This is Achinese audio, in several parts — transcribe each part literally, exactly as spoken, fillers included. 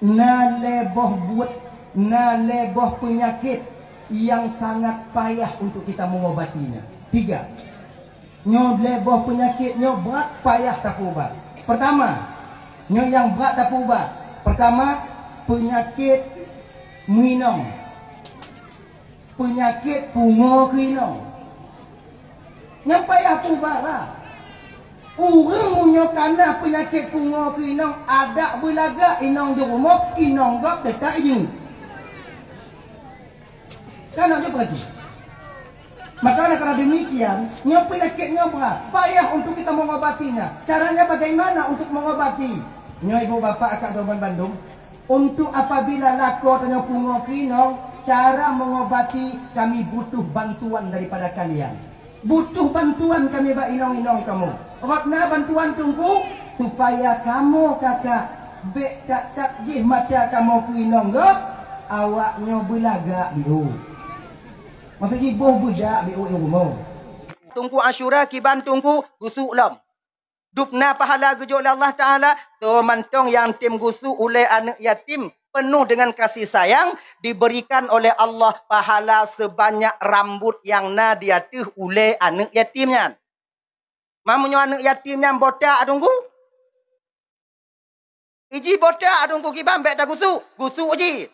Na lhée boh buet, na lhée boh peunyakét nyang sangat payah untuk kita mengobatinya. Tiga. Nyoe lhée boh peunyakét nyoe brat payah tapeuubat. Pertama, nyoe nyang brat tapeuubat. Pertama, peunyakét meuinong. Peunyakét pungoe keu inong. Nyang payah peuubat lah. Ureuëng meunyoe kana peunyakét pungoe keu inong, adak beulagak inong di rumoh, inong gob teutap jeuet. Kan nak jumpa tu. Maka oleh karena demikian, nyoe peunyakét nyoe brat, payah untuk kita mengobatinya. Caranya bagaimana untuk mengobati? Nyoe ibu bapak akak doman bandum, untuk apabila lakoe tanyoe pungoe keu inong, cara mengobati kami butuh bantuan daripada kalian. Butuh bantuan kami bak inong-inong kamoe. Rot na bantuan Teungku, supaya kamoe kakak bék that-that jih mata kamoe keu inong gob, awak nyoe beulagak biôh. Maksud jih boh beudak biôh rumoh. Teungku Asyura kiban Teungku gusuk lom. Dubna pahala geujok lé Allah Taala, toh mantong nyang tem gusuk ulée aneuëk yatim penuh dengan kasih sayang, diberikan oleh Allah pahala sebanyak rambut nyang na di ateueh ulée aneuëk yatim nyan. Ma meunyoe aneuëk yatim nyan botak Teungku, iji botak Teungku kiban bék tagusuk, gusuk jih.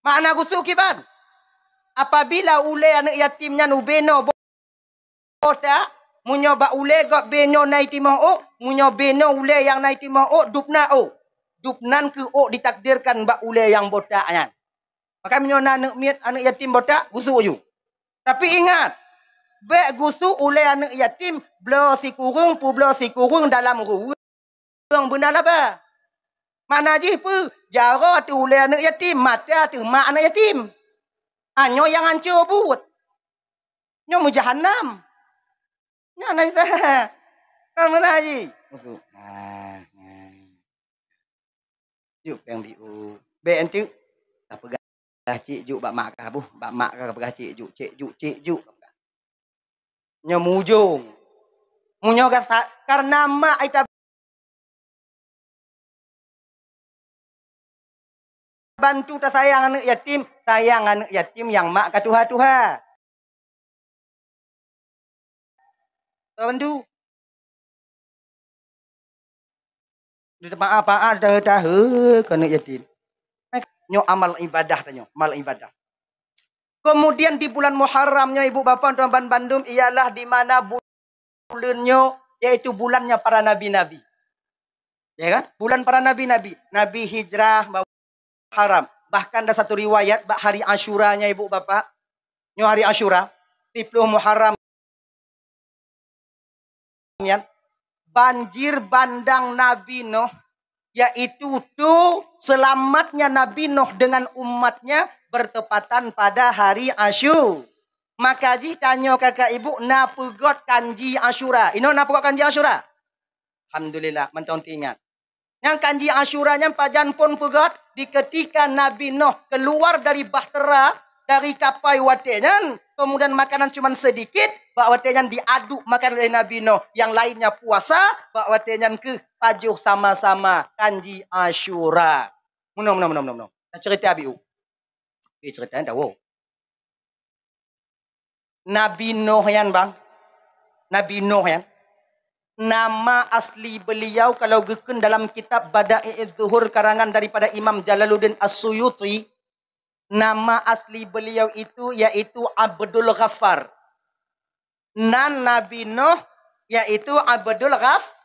Makna gusuk kiban? Apabila ulée aneuëk yatim nyan ubé noe botak, meunyoe bak ulée gob bé nyoe na itimoh ôk, meunyoe bé nyoe ulée nyang na itimoh ôk, dubna ôk. Dubnan keuh ôk ditakdirkan bak ulée nyang botak nyan. Maka meunyoe na aneuëk miet, aneuëk yatim botak, gusuk ju. Tapi ingat, bék gusuk ulée aneuëk yatim bloe sikureueng peubloe sikureueng dalam ruweueng beuna laba. Makna jih peue? Jaroe ateueh ulée aneuëk yatim, mata ateueh mak aneuëk yatim. Ah, nyoe nyang hanco buet. Nyoe meujahanam. Nyan na isa. Kan meunan jih. Musuh. Ah, ah. Juk péng biôh. Bék enteuk. Tapeugah cék juk bak mak kah buh, bak mak kah peugah cék juk, cék juk, cék juk. Nyoe mujông. Meunyoe gasa-, karena mak ita bantu tasayang aneuëk yatim, sayang aneuëk yatim nyang mak ka tuha-tuha. Bantu. Di tempat apa ada tahe ke aneuëk yatim. Nyoe amal ibadah tanyoe, amal ibadah. Kemudian di bulan Muharram nyoe ibu bapak tuan ban bandum ialah di mana bulan nyoe, yaitu bulannya para nabi-nabi. Ya kan? Bulan para nabi-nabi. Nabi hijrah Muharram. Bahkan ada satu riwayat bak hari Asyura nyoe ibu bapak. Nyoe hari Asyura, tiga puluh Muharram. Nyan, banjir bandang Nabi Nuh, yaitu tu selamatnya Nabi Nuh dengan umatnya bertepatan pada hari Asyu. Maka jih tanyoe kakak ibu na peugöt kanji Asyura. Inoe na peugöt kanji Asyura? Alhamdulillah, mantong teuingat. Nyang kanji Asyura nyan pajan phon peugöt, di ketika Nabi Nuh keluar dari bahtera, dari kapai watée nyan, kemudian makanan cuman sedikit, bak watée nyan diaduk makan oleh Nabi Nuh, yang lainnya puasa, bak watée nyan keuh pajoh sama-sama kanji Asyura. Meunoe, meunoe, meunoe, meunoe, meunoe. Nah, cerita Abi U. Tapi cerita nyan dawa. Nabi Nuh nyan, bang. Nabi Nuh nyan. Nama asli beliau kalau geukheun dalam kitab Bada'i'idz Zuhur karangan daripada Imam Jalaluddin As-Suyuti, nama asli beliau itu yaitu Abdul Ghaffar. Nan Nabi Nuh yaitu Abdul Ghaf-,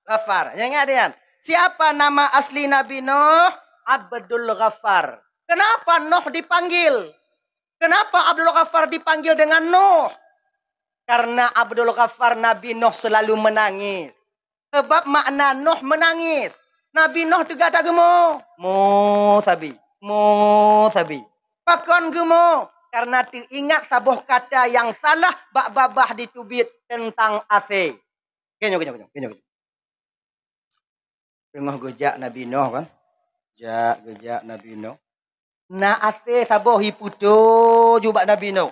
Ghaffar. Ingat, ingat. Siapa nama asli Nabi Nuh? Abdul Ghaffar. Kenapa Nuh dipanggil? Kenapa Abdul Ghaffar dipanggil dengan Nuh? Karena Abdul Ghaffar Nabi Nuh selalu menangis. Sebab makna Nuh menangis. Nabi Nuh teuga tageumo. Mo sabi. Mo sabi. Pakon geumo? Karena teuingat saboh kata yang salah bak babah diteubiet tentang asée. Keunyoe, keunyoe, keunyoe, keunyoe, keunyoe. Teungoh geujak Nabi Nuh kan? Jak, geujak Nabi Nuh. Na asée saboh jipeutoe ju bak Nabi Nuh.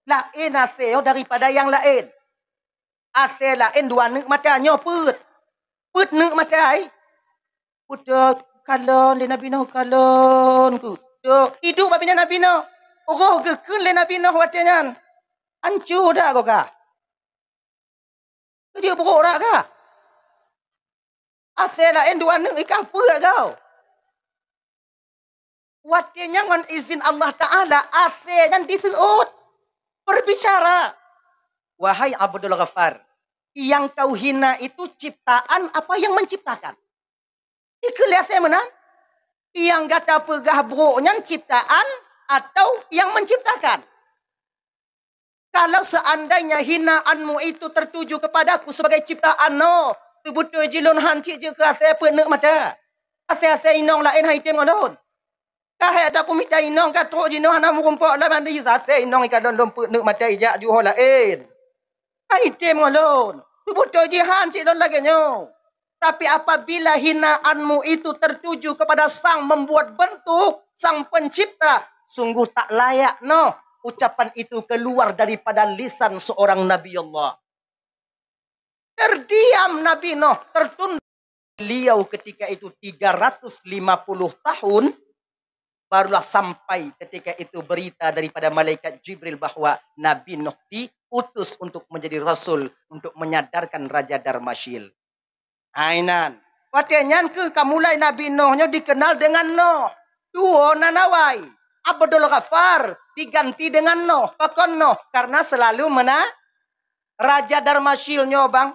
Laén asée nyoe daripada nyang laén. Asée laén dua neuk mata nyoe peuet. Peuet neuk mata ai. Peutoe, Kalon lé Nabi Nuh, kalon ku. Dok, iduek bak binéh Nabi Nuh. Roh geukheun lé Nabi Nuh watée nyan. Ancu dak goga? Keujeuet brok rak ka? Asée laén dua neuk ikan peue rak kau? Watée nyan ngon izin Allah Taala, asée nyan diseuôt. Berbicara, "Wahai Abdul Ghaffar, yang kau hina itu ciptaan apa yang menciptakan?" Dikeue lé asée meunan, nyang gata peugah brok nyan ciptaan atau yang menciptakan? Kalau seandainya hinaanmu itu tertuju kepadaku sebagai ciptaan, no, teubeutôi jih lôn han cit jeuet keu asée peuet neuk mata. Asée-asée inong laén han item ngon lôn. Ka hék taku mita inong ka trok jinoe hana meurumpok lam hana asée inong ikalon lôn peuet neuk mata ijak juho laén. Han item ngon lôn. Teubeutôi jih han cit lôn lagée nyoe. Tapi apabila hinaanmu itu tertuju kepada Sang Membuat Bentuk, Sang Pencipta, sungguh tak layak noh ucapan itu keluar daripada lisan seorang Nabi Allah. Terdiam Nabi Nuh, tertunda. Beliau ketika itu tiga ratus lima puluh tahun, barulah sampai ketika itu berita daripada malaikat Jibril bahwa Nabi Nuh diutus untuk menjadi rasul, untuk menyadarkan Raja Darmasyil. Hainan. Watée nyan kheueh ka mulai Nabi Nuh nyoe dikenal dengan Nuh. Tuwo nan awai. Abdul Ghaffar diganti dengan Nuh. Pakon Nuh? Karena selalu mena-, Raja Darmasyil nyoe, bang,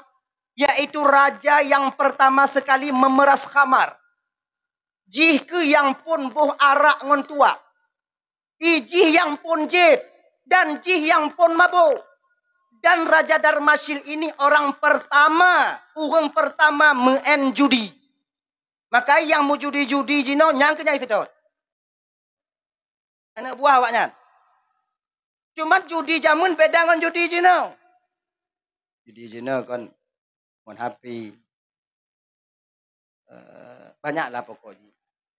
yaitu raja yang pertama sekali memeras khamar. Jih kheueh nyang phon boh arak ngon tuak. Ijih nyang phon jét, dan jih nyang phon mabök. Dan Raja Darmasyil ini orang pertama, ureuëng pertama meu'en judi. Maka nyang meujudi-judi jinoe nyang keunyang iseudot. Aneuk buah awaknyan. Cuman judi jameun beda ngon judi jinoe. Judi jinoe kon ngon H P. Eh, banyaklah pokok jih.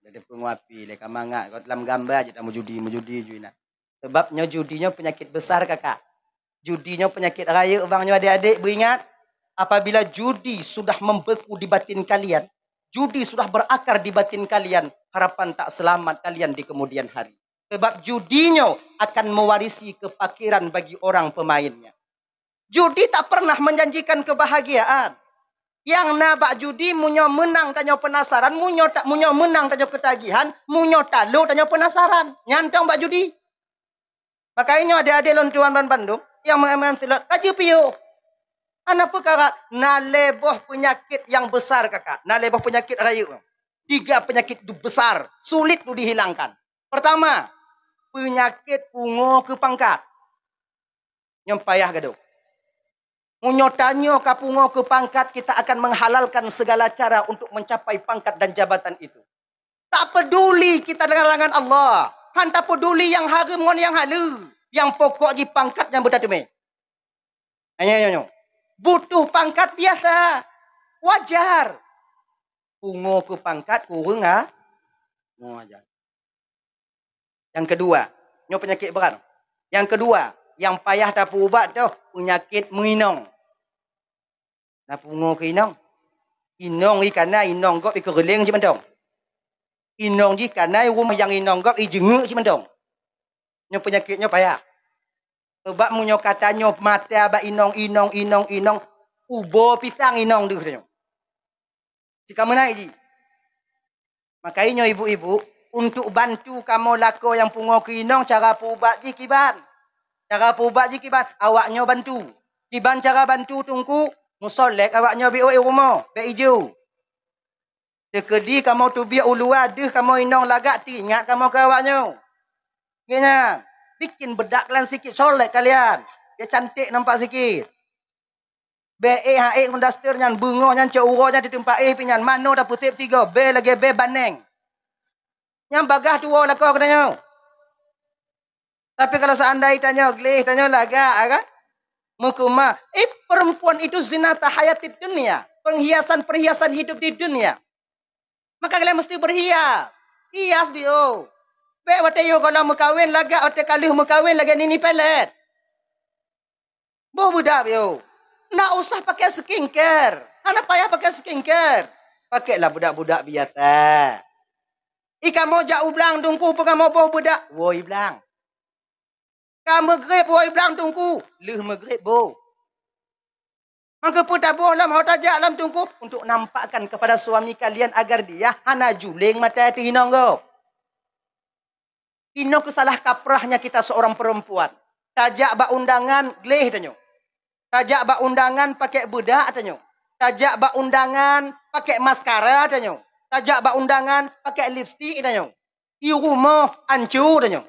Lé deungon H P, lé ka mangat, kon lam gamba jih tameujudi, meujudi jih na. Sebab nyoe judi nyoe peunyakét besar, kakak. Judi nyoe peunyakét rayeuk, bang, nyoe adék-adék beuingat. Apabila judi sudah membeku di batin kalian, judi sudah berakar di batin kalian, harapan tak selamat kalian di kemudian hari. Sebab judi nyoe akan mewarisi kefakiran bagi orang pemainnya. Judi tak pernah menjanjikan kebahagiaan. Nyang na bak judi, meunyoe meunang tanyoe peunasaran, meunyoe ta-, meunyoe meunang tanyoe keutagihan, meunyoe talo tanyoe peunasaran. Nyan tong bak judi. Makajih nyoe adék-adék lôn tuan ban bandum nyang meu'en-meu'en slot, ka jeuet piôh. Hana peukara, na lhée boh peunyakét nyang besar, kakak. Na lhée boh peunyakét rayeuk. Tiga penyakit du-, besar, sulit tu dihilangkan. Pertama, peunyakét pungo keu pangkat. Nyoe payah gadôh. Meunyoe tanyoe ka pungo keu pangkat, kita akan menghalalkan segala cara untuk mencapai pangkat dan jabatan itu. Tak peduli kita dengan larangan Allah. Han tapeduli nyang hareuem ngon nyang haleue. Nyang pokok jih pangkat nyang beutateumé. Nyoe, nyoe, nyoe. Butuh pangkat biasa. Wajar. Pungo keu pangkat kureueng, ha? Wajar. Nyang keudua, nyoe peunyakét brat. Nyang keudua, nyang payah tapeuubat toh, peunyakét meuinong. Na pungo keu inong. Inong i kana inong gob i keureuléng cit mantong. Inong jih kana i rumoh nyang inong gob i jeungeuk cit mantong. Nyoe peunyakét nyoe payah. Sebab meunyoe ka tanyoe mata bak inong, inong, inong, inong, ubo pisang inong deuh tanyoe. Cit ka meunan jih. Makajih nyoe ibu-ibu, untuk bantu kamoe lakoe nyang pungo keu inong, cara peuubat jih kiban. Cara peuubat jih kiban, awak nyoe bantu. Kiban cara bantu Teungku, meusolek awak nyoe bak rumoh, bak ijo. Teukeudi kamoe teubiet u luwa deuh kamoe inong lagak teuingat kamoe keu awak nyoe. Ngieng nyan, bikin bedak kalian sikit, solek kalian. Biar cantik nampak sikit. Bée éh ha ék ngon daster nyan, beungoh nyan cok uroe nyan teuteumpat éh pih nyan, manoe tapeuseb sigoe, bée lagée bée baneng. Nyan bagaih tuwoe lakoe geutanyoe. Tapi kalau seandai tanyoe gleh, tanyoe lagak, ya kan? Meukeumah, eh, perempuan itu zinata hayatid dunia, perhiasan-perhiasan hidup di dunia. Maka kalian mesti berhias. Hias, biôh. Bék watée yôh gohlom meukawen lagak, watée ka lheueh meukawen lagée nini pelet. Boh budak, biôh. Ndak usah pakai skincare. Hana payah pakai skincare. Pakailah budak-budak biasa. Kamoe jak u blang Teungku, peue kamoe boh beudak? Woe blang. Ka meugreb woe blang Teungku, lheueh meugreb boh. Maka peue taboh lom, ho tajak lom Teungku, untuk nampakkan kepada suami kalian agar dia hana juléng mata teuh inong gob. Inoe keuh salah kaprahnya kita seorang perempuan. Tajak bak undangan, gleh tanyoe. Tajak bak undangan, pakai beudak tanyoe. Tajak bak undangan, pakai maskara tanyoe. Tajak bak undangan, pakai lipstik tanyoe. I rumoh, anco tanyoe.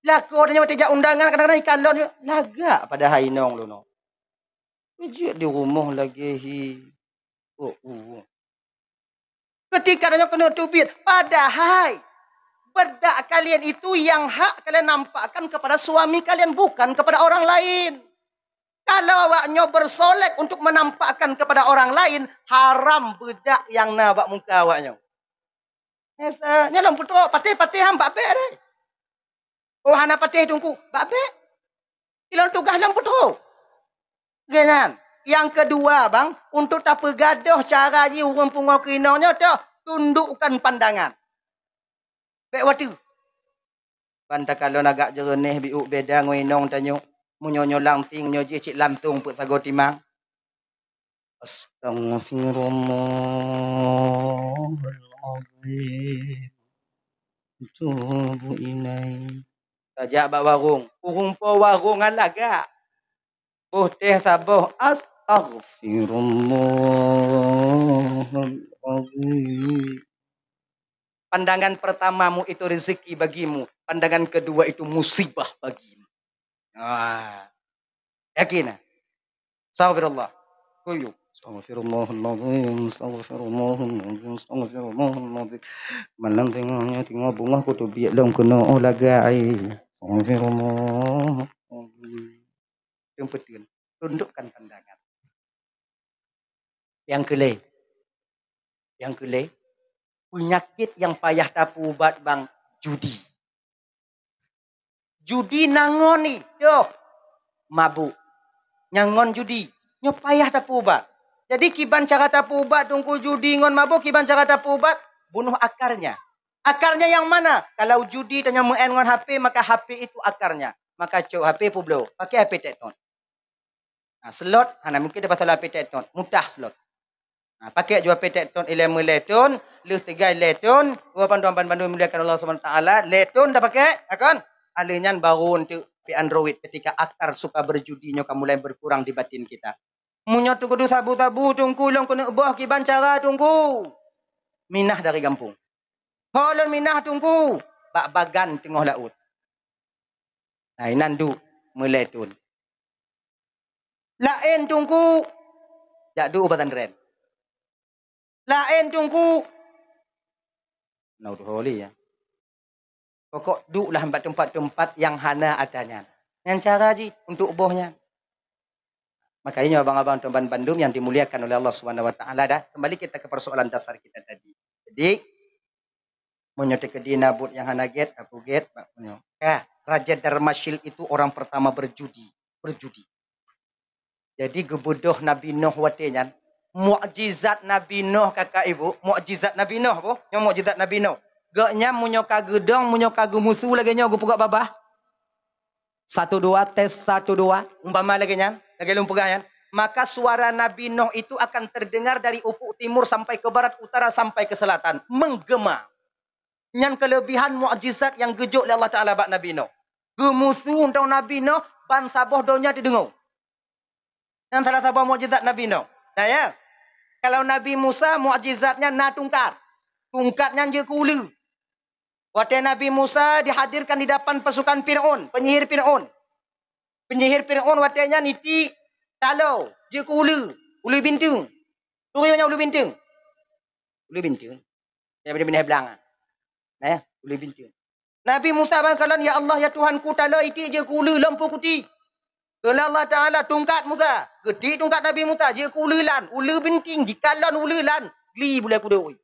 Lakoe tanyoe watée jak undangan, kadang-kadang ikalon, lagak padahai inong lôn. Jeuet di rumoh lagée hi. Oh, uh. Ketika tanyoe keuneuk teubiet, padahai bedak kalian itu yang hak kalian nampakkan kepada suami kalian, bukan kepada orang lain. Kalau awak nyoe bersolek untuk menampakkan kepada orang lain, haram bedak yang na bak muka awak nyoe. Eh, eh, nyoe lôn peutrok, patéh-patéh han bak bék deh. Oh, hana patéh Teungku, bak bék. Ilôn tugaih lôn peutrok. Lagée nyan. Nyang keudua, bang, untuk tapeugadôh cara jih ureuëng pungo keu inong nyoe toh, tundukkan pandangan. Bék watée. Ban takalon agak jeureunéh biuk beda ngon inong tanyoe. Meunyoe nyoe langsing, nyoe jih cit lantong peuet sagoe timang. Astaghfirullahalazim. Tubu ilai. Tajak bak warong. Ureuëng po warong ngon lagak. Boh téh saboh. Astaghfirullahalazim. Pandangan pertamamu itu rezeki bagimu. Pandangan kedua itu musibah bagimu. Ah. Yakin, ah? Astaghfirullah. Kuyup. Astaghfirullahalazim, astaghfirullahalazim, astaghfirullahalazim. Malam tengoknya tengok bunga kutu biak lom kena oh lagai. Astaghfirullahalazim. Yang penting, tundukkan pandangan. Yang keulhèe. Yang keulhèe, penyakit yang payah tapeuubat bang judi. Judi na ngon i, yoh, mabuk. Nyang ngon judi, nyoe payah tapeuubat. Jadi kiban cara tapeuubat Teungku judi ngon mabuk, kiban cara tapeuubat, bunuh akarnya. Akarnya yang mana? Kalau judi tanyoe meu'en ngon H P, maka H P itu akarnya. Maka cok H P peubloe, pakai H P Tectone. Nah, slot, hana mungkin dapasala H P Tectone, mutah slot. Nah, pakai jua H P Tectone ilée meulée thon, lheueh teuga lhée thon, dua bantuan bantuan muliakan Allah Subhanahu Wa Taala, lhée thon dah pakai, ya kan? Alheuh nyan baru untuk P Android ketika akar suka berjudi nyoe ka mulai berkurang di batin kita. Meunyoe teukudu sabu-sabu Teungku lôn keuneuk boh kiban cara Teungku. Minah dari gampông. Ho lôn minah Teungku, bak bagan teungoh laôt. Nah, inan duek meulée thon. Laén Teungku, jak duek u pesantren. Laén Teungku, na udah holi ya. Pokok duek lah bak teumpat-teumpat nyang hana atra nyan. Nyan cara jih untuk boh nyan. Makanya abang-abang tuan bandum yang dimuliakan oleh Allah Subhanahu Wa Taala dah. Kembali kita ke persoalan dasar kita tadi. Jadi, meunyoe teukeudi na buet nyang hana gét, aku gét, bak meunyoe. Ka, Raja Darmasil itu orang pertama berjudi, berjudi. Jadi geubeudôh Nabi Nuh watée nyan. Mukjizat Nabi Nuh kakak ibu, mukjizat Nabi Nuh boh, nyoe mukjizat Nabi Nuh. Gobnyan meunyoe ka geudong, meunyoe ka geumusu lagée nyoe geupeugah babah. Satu dua, tes satu dua. Umpama lagée nyan, lagée lôn peugah nyan, maka suara Nabi Nuh itu akan terdengar dari ufuk timur sampai ke barat, utara sampai ke selatan, menggema. Nyan kelebihan mukjizat nyang geujok lé Allah Taala bak Nabi Nuh. Geumusu untông Nabi Nuh, ban saboh donya teudeungoe. Nyan salah saboh mukjizat Nabi Nuh. Nah ya, kalau Nabi Musa mukjizatnya na tungkat. Tungkat nyan jeuet keu uleue. Watée Nabi Musa dihadirkan di depan pasukan Fir'aun, penyihir Fir'aun. Penyihir Fir'aun watée nyan niti talo, jeuet keu uleue, uleue binteue. Turi nyan uleue binteue. Uleue binteue. Daripada bineh blang. Nah, uleue binteue. Nabi Musa ban kalon, "Ya Allah, ya Tuhanku, talo itik jeuet keu uleue lom peukuti." Kheun Allah Taala, "Tungkat Musa." Geutik tungkat Nabi Musa, jeuet keu uleue lan, uleue binteue, jikalon uleue lan, gli bulée kudui.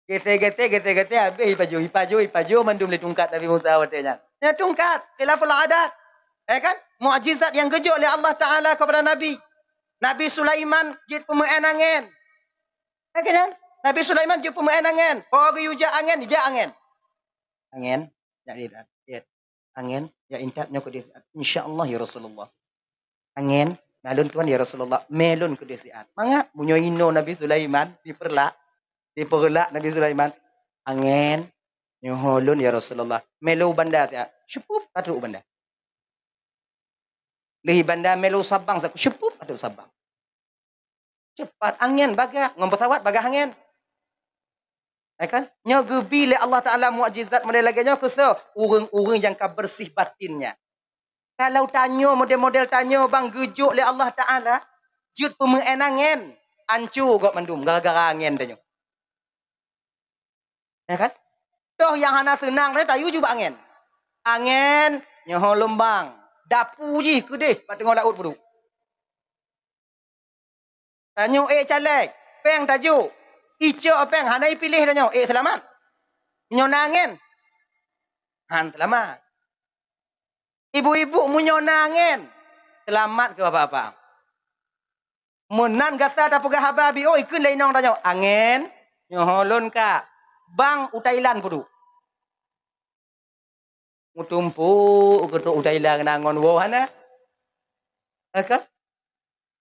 Gesé-gesé, gesé-gesé, habéh ipajoh, ipajoh, ipajoh mandum lé tungkat Nabi Musa watée nyan. Nyan tungkat, khilaful adat. Ya kan? Mukjizat nyang geujok lé Allah Taala kepada Nabi. Nabi Sulaiman jeuet peumeu'en angén. Ya kan? Nabi Sulaiman jeuet peumeu'en angén. Oh, geuyue jak angén, jak angén. Angén, jak di, ya. Angén, jak intat nyoe keudeh. Insya Allah, ya Rasulullah. Angén, na lôn tuan, ya Rasulullah. Mé lôn keudeh siat. Mangat, meunyoe inoe Nabi Sulaiman, dipeurlak, dipeurlak Nabi Sulaiman. Angén, nyoe lôn, ya Rasulullah. Mé lôn u banda siat. Syupup, ka trok u banda. Lheuh i banda mé lôn u Sabang, sa-, syupup, ka trok u Sabang. Cepat angén bagah, ngon pesawat bagah angén. Ya kan? Nyoe geubi lé Allah Taala mukjizat model lagée nyoe keu soe? Ureuëng-ureuëng nyang ka beureuséh batinnya. Kalau tanyoe model-model tanyoe bang geujok lé Allah Taala, jeuet peumeu'en angén, anco gob mandum gara-gara angén tanyoe. Ya kan? Toh nyang hana seunang tadi tayue ju bak angén. Angén nyoe lumbang, dapu jih keudeh bak teungoh laôt peuduek. Tanyoe ék caleg, péng tajok, icok péng hana ipiléh tanyoe, ék seulamat? Meunyoe na angén, han seulamat. Ibu-ibu, meunyoe na angén, seulamat keu bapak-bapak. Meunan gata tapeugah haba biôh, ikheun lé inong tanyoe, "Angén, nyoe lôn ka bang u Thailand peuduek." Meutumpuk keutrok u Thailand na ngon woe hana. Ka?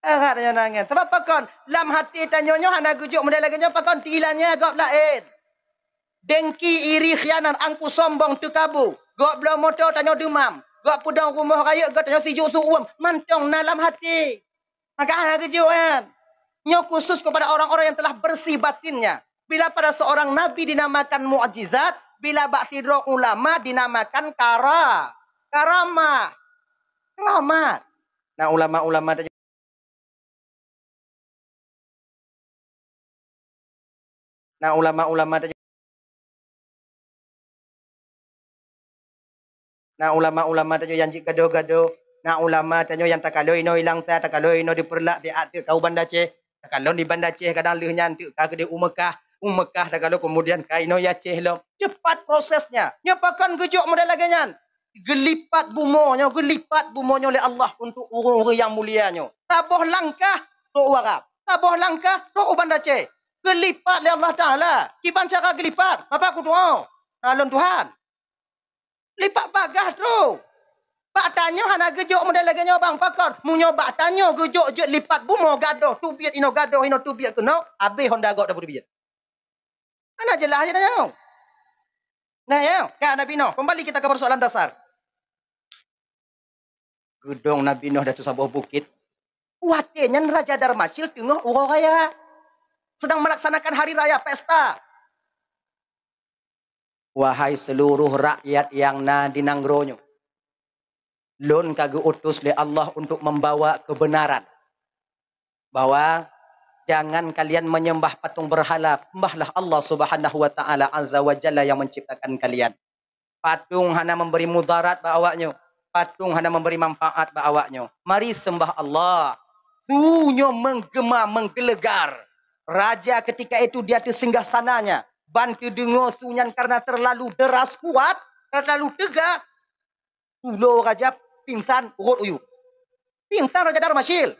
Agak tanyoe na angén. Sabab pakon? Lam até tanyoe nyoe hana geujok model lagée nyoe pakon? Tilannya gob laén. Dengki, iri, khianat, angku sombong, teukabu. Gob bloe moto tanyoe deumam. Gob peudong rumoh rayeuk gob tanyoe sijuek su uem. Mantong na lam até. Maka hana geujok nyan. Nyoe khusus kepada orang-orang yang telah bersih batinnya. Bila pada seorang nabi dinamakan mukjizat, bila bak sidroe ulama dinamakan kara-, karamah. Keramat. Nah, ulama-ulama Na ulama-ulama tanyoe, na ulama-ulama tanyoe nyang jeuet gadôh-gadôh, na ulama tanyoe nyang takalon inoe ilang sa, takalon inoe dipeurlak, siat teuk ka u Banda Aceh, takalon di Banda Aceh kadang lheueh nyan teuk ka keudeh u Meukah, u Meukah takalon keumudian ka inoe i Aceh lom. Cepat prosesnya. Nyoe pakon geujok model lagée nyan? Geulipat bumoe nyoe, geulipat bumoe nyoe lé Allah untuk ureuëng-ureuëng nyang mulia nyoe. Saboh langkah trok u Arab, saboh langkah trok u Banda Aceh. Geulipat lé Allah Taala. Kiban cara geulipat? Bapak kutuoe, na lôn Tuhan. Lipat bagaih trok. Bak tanyoe hana geujok model lagée nyoe bang pakon. Meunyoe bak tanyoe geujok jeuet lipat bumoe gadôh teubiet inoe gadôh inoe teubiet keunoe, habéh honda gob tapeuteubiet. Hana jeulaih aja tanyoe. Nah, ya, ka Nabi Nuh. Kembali kita ke persoalan dasar. Geudong Nabi Nuh di ateueh saboh bukét. Watée nyan Raja Darmasil teungoh uroe raya, sedang melaksanakan hari raya pesta. Wahai seluruh rakyat nyang na di nanggroe nyoe, lôn ka geu-utus lé Allah untuk membawa kebenaran, bahwa jangan kalian menyembah patung berhala, sembahlah Allah Subhanahu wa Ta'ala Azza wa Jalla yang menciptakan kalian. Patung hana memberi mudarat bak awaknyoe, patung hana memberi manfaat bak awaknyoe. Mari sembah Allah. Su nyoe menggema, menggelegar. Raja ketika itu di ateueh singgah sananya, ban teudeungoe su nyan karena terlalu deras kuat, terlalu teuga, tulo raja pingsan rot u yup. Pingsan Raja Darmasil.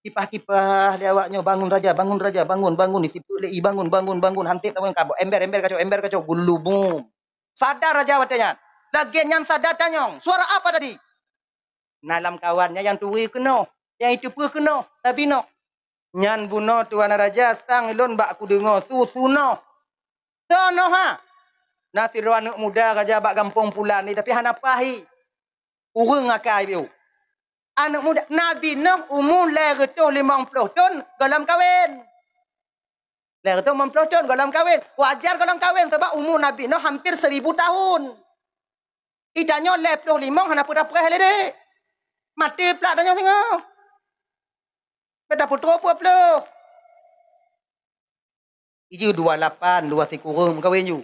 Kipah-kipah lé awaknyoe, "Bangun raja, bangun raja, bangun, bangun." Disipeuet lé ie, "Bangun, bangun, bangun." Hansét bangun, kabok, "Ember, ember kacok, ember kacok." Geulubum. Sadar raja watée nyan. Lagée nyan sadar tanyong, "Suara apa tadi?" Na lamkawan nyan nyang turi keunoe, nyang iteupeue keunoe, Nabi Nuh. Nyan bunoe tuan raja, sang lôn bak kudeungoe su-su noh. Soe noh ha? Na sidroe aneuëk muda raja bak gampông pulan ni, tapi hana paih. Ureuëng akai biôh. Aneuëk muda, Nabi Nuh umu lhée reutôh limong ploh thon gohlom kawen. Lhée reutôh limong ploh thon gohlom kawen. Wajar gohlom kawen sabab umu Nabi Nuh hampir seribu tahun. Itanyoe lhée ploh limong hana peue tapreh lé dek. Maté plak tanyoe singoh. Beda putro peuet ploh. Ijeuet dua lapan, dua sikureueng meukawen ju.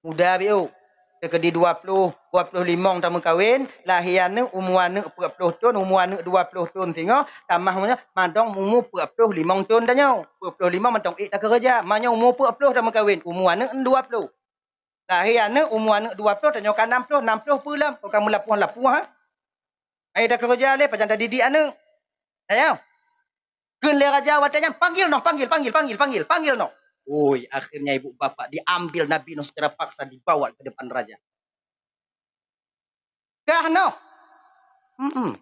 Muda biôh. Teukeudi dua ploh, dua ploh limong tameukawen, lahé aneuëk, umu aneuëk peuet ploh thon, umu aneuëk dua ploh thon singoh, tamah mantong umu peuet ploh limong thon tanyoe. Peuet ploh limong mantong ék takeureuja. Meunyoe umu peuet ploh tameukawen, umu aneuëk dua ploh. Lahé aneuëk, umu aneuëk dua ploh, tanyoe ka nam ploh, nam ploh peue lom, ka meulapoh-lapoh, ha? Ai takeureuja lé, pajan tadidik aneuëk. Ayo. Kheun lé raja watée nyan, "Panggil noh, panggil, panggil, panggil, panggil, panggil noh." Oi, akhirnya ibu bapak diambil Nabi Nuh secara paksa dibawa ke depan raja. Kah noh? Mm-mm.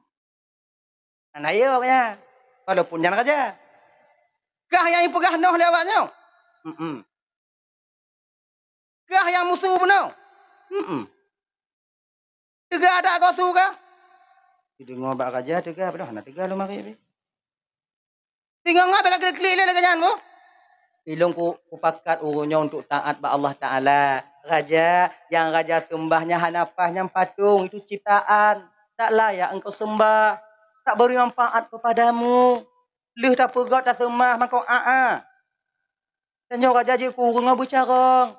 Hana yo kanya. Walaupun nyan raja. Kah nyang ipeugah noh lé awak nyoe? Mm-mm. Kah nyang musu bunoe? Mm-mm. Teuga that keu su kah? Dideungoe bak raja teuga, padahai hana teuga lom marit pih. Singoh ngat bak klik-klik lé lagée nyan boh. Ilong ku, kupakat ureuëng nyoe untuk taat bak Allah Taala. Raja, nyang raja seumbah nyan hana paih, nyan patong, itu ciptaan. Tak layak engkau sembah. Tak beri manfaat kepadamu. Lheueh tapeugét taseumah mako a-a. Tanyoe raja jeuet keu ureuëng ngon beucarông.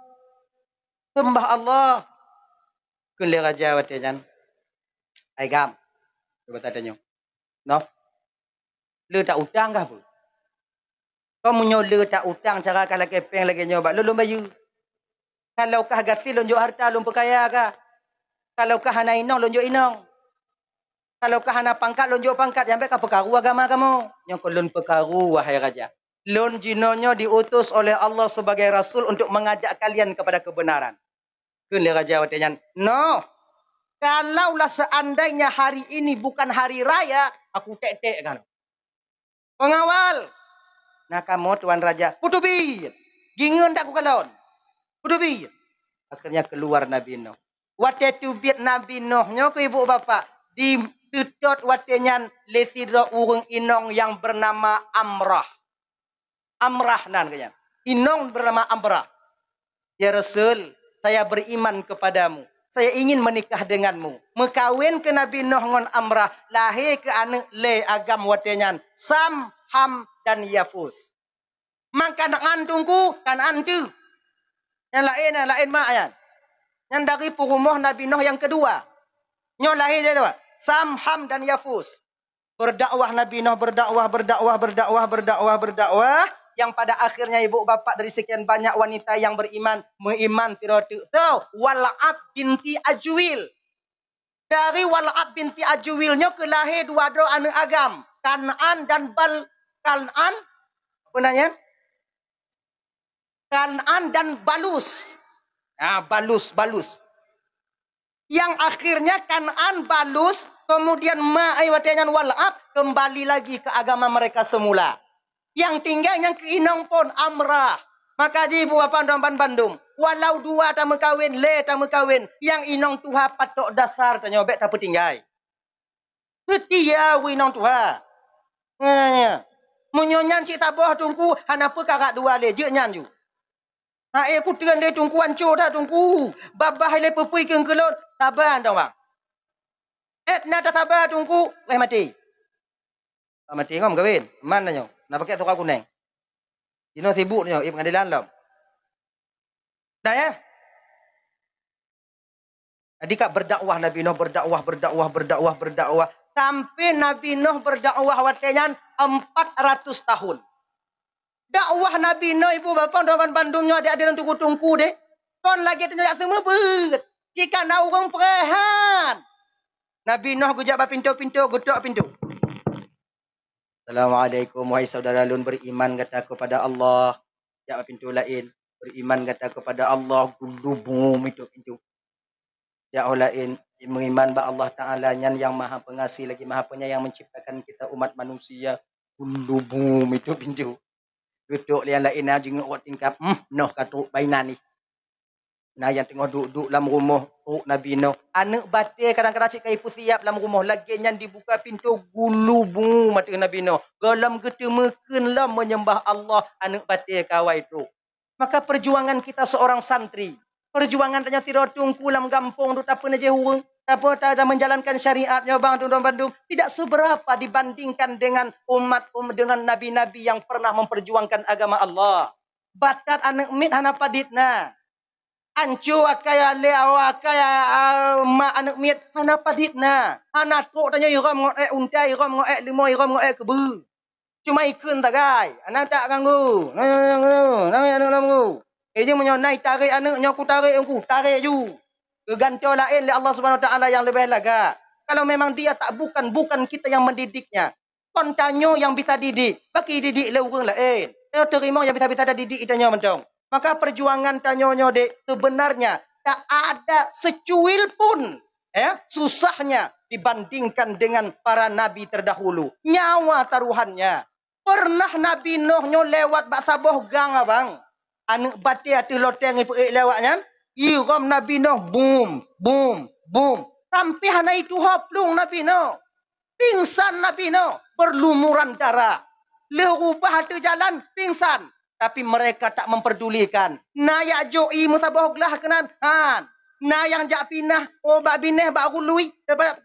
Seumbah Allah. Kheun lé raja watée nyan, "Hai gam, cuba tatanyoe. Noh, le ta utang kah peue? Kon meunyoe le ta utang cara kah lakée péng lagée nyoe bak lôn, lôn bayeue. Kalau kah gasien lôn jok hareuta lôn peukaya kah. Kalau kah hana inong lôn jok inong. Kalau kah hana pangkat lôn jok pangkat, nyang bék ka peukaru agama kamoe." "Nyoe kon lôn peukaru, wahai raja. Lôn jinoenyoe diutus oleh Allah sebagai rasul untuk mengajak kalian kepada kebenaran." Kheun lé raja watée nyan, "Noh, kalaulah seandainya hari ini bukan hari raya, aku tek-tek kah." "Pengawal, na kamoe tuan raja." "Peuteubiet, gingeun dak kukalon." "Peuteubiet." Akhirnya keluar Nabi Nuh. Watée teubiet Nabi Nuh nyoe keu ibu bapak, diteutot watée nyan lé sidroe ureuëng inong nyang bernama Amrah. Amrah nan keu nyan. Inong bernama Amrah. "Ya Rasul, saya beriman kepadamu. Saya ingin menikah denganmu." Meukawen keu Nabi Nuh ngon Amrah, lahé keu aneuëk lé agam watée nyan, Sam, Ham, dan Yafus. Maka Kan'an teungku, Kan'an teuh. Nyang laén, nyang laén mak nyan. Nyan dari peurumoh Nabi Nuh nyang keudua. Nyoe lahé lé dua, Sam, Ham, dan Yafus. Berdakwah Nabi Nuh, berdakwah, berdakwah, berdakwah, berdakwah, berdakwah, yang pada akhirnya ibu bapak dari sekian banyak wanita yang beriman, meuiman sidroe teuk. Soe? Wal'ab binti Ajuil. Dari Wal'ab binti Ajuil nyoe keu lahé dua droe aneuëk agam, Kan'an dan Bal-, Kan'an, apa nan nyan? Kan'an dan Balus. Ah, Balus, Balus. Yang akhirnya Kan'an, Balus, kemudian ma-, ai watée nyan Wal'ab kembali lagi ke agama mereka semula. Yang tinggai nyang keu inong phon Amrah. Maka ji ibu bapak droe ban bandum, walau dua tameukawen, lé tameukawen, nyang inong tuha patok dasar tanyoe bék tapeutinggai. Seutia u inong tuha. Nyan, nyan. Meunyoe nyan cit saboh teungku, hana peue karak dua lé, jeuet nyan ju. Ha, eh, kutreun lé teungku, anco that teungku. Babah lé peupui keu keulôn, saba dong bang. Eh, na tasaba teungku, wéh maté. Ka maté ngon meukawen, man tanyoe, na pakai surat kunéng. Jinoe sibuk tanyoe, eh, pengadilan lom. Dah ya? Jadi ka berdakwah Nabi Nuh, berdakwah, berdakwah, berdakwah, berdakwah. Sampai Nabi Nuh berdakwah watée nyan empat ratus tahun. Dakwah Nabi Nuh, ibu bapak, droe ban bandum nyoe adik-adik dan teungku-teungku deh. Kon lagée tanyoe jak seumeubeuet. Jika na ureuëng peureuhan. Nabi Nuh geujak bak pintoe-pintoe, geutok pintoe. "Assalamualaikum, wahai saudara lôn, beriman gata kepada Allah." Jak bak pintoe laén, "Beriman gata kepada Allah," gulubum itu pintoe. Jak ho laén, "Meuiman bak Allah Taala, nyan nyang Maha Pengasih lagi Maha Penyayang, menciptakan kita umat manusia," gulubum itu pintoe. Geutok lé nyang laén na jingeuk rot tingkap, "Hmm, noh ka trok bainan nih." Na nyang teungoh duek-duek lam rumoh, trok Nabi Nuh. Aneuëk batée kadang-kadang cit ka ipeusiab lam rumoh, lagée nyan dibuka pintoe, gulubum ateueh Nabi Nuh. Gohlom geuteumeukeun lom menyembah Allah, aneuëk batée ka awai trok. Maka perjuangan kita seorang santri, perjuangan tanyoe sidroe teungku lam gampông tu tapeuneujeh ureuëng, tape-, ta-, ta-, menjalankan syariat nyoe bang droe ban bandum, tidak seberapa dibandingkan dengan umat, um, dengan nabi-nabi yang pernah memperjuangkan agama Allah. Batat aneuëk miet hana padit na. Anco akai alé awa akai, a, a, mak aneuëk miet hana padit na. Hana trok tanyoe irôm ngon ék unta, irôm ngon ék leumo, irôm ngon ék keubeue. Cuma ikheun sagai, hana tak ganggu. Nang, nang, nang, nang, nang, nang, nang. Eh, jeung meunyoe na itarek aneuëk nyoe kutarek, ku tarek ju. Geugantoe laén lé Allah Subhanahu Wa Taala nyang leubeh lagak. Kalau memang dia tak bukan, bukan kita yang mendidiknya. Kon tanyoe nyang bisa didik, baki didik lé ureuëng laén. Teurimong nyang bisa-bisa tadidik geutanyoe mantong. Maka perjuangan tanyoe nyoe dek, sebenarnya tak ada secuil pun, ya, susahnya dibandingkan dengan para nabi terdahulu. Nyawa taruhannya. Pernah Nabi Nuh nyoe lewat bak saboh gang, abang. Aneuk batée ateueh loteng ipeuék lé awaknyan, irôm Nabi Nuh, bum, bum, bum. Sampai hana ituho plueng Nabi Nuh. Pingsan Nabi Nuh, berlumuran darah. Lheueh rubah ateueh jalan, pingsan. Tapi mereka tak memperdulikan. Na jak jok ié meusaboh glah keunan, han. Na nyang jak pinah, oh, bak binéh, bak gului,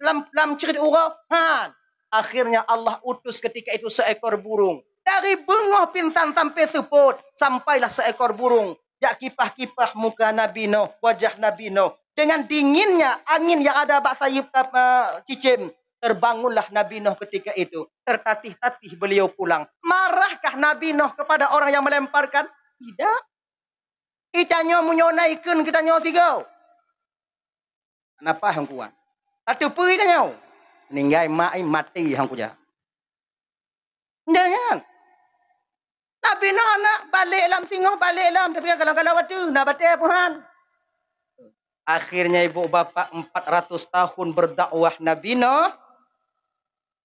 lam, lam ceurit uroe, han. Akhirnya Allah utus ketika itu seekor burung. Dari beungoh pingsan sampai seupôt, sampailah seekor burung jak kipah-kipah muka Nabi Nuh, wajah Nabi Nuh. Dengan dinginnya angin yang ada bak sayeup, eh, cicém, terbangunlah Nabi Nuh ketika itu. Tertatih-tatih beliau pulang. Marahkah Nabi Nuh kepada orang yang melemparkan? Tidak. Geutanyoe meunyoe na ikheun geutanyoe sigoe, napa hang kuat? Tateupeue geutanyoe? Ninggai mak, eh, maté hang kujak. Nyan. Nabi Nuh na balek lam singoh, balek lam, tapi kalau-kalau watèe na batèe Tuhan. Akhirnya ibu bapak empat ratus tahun berdakwah Nabi Nuh,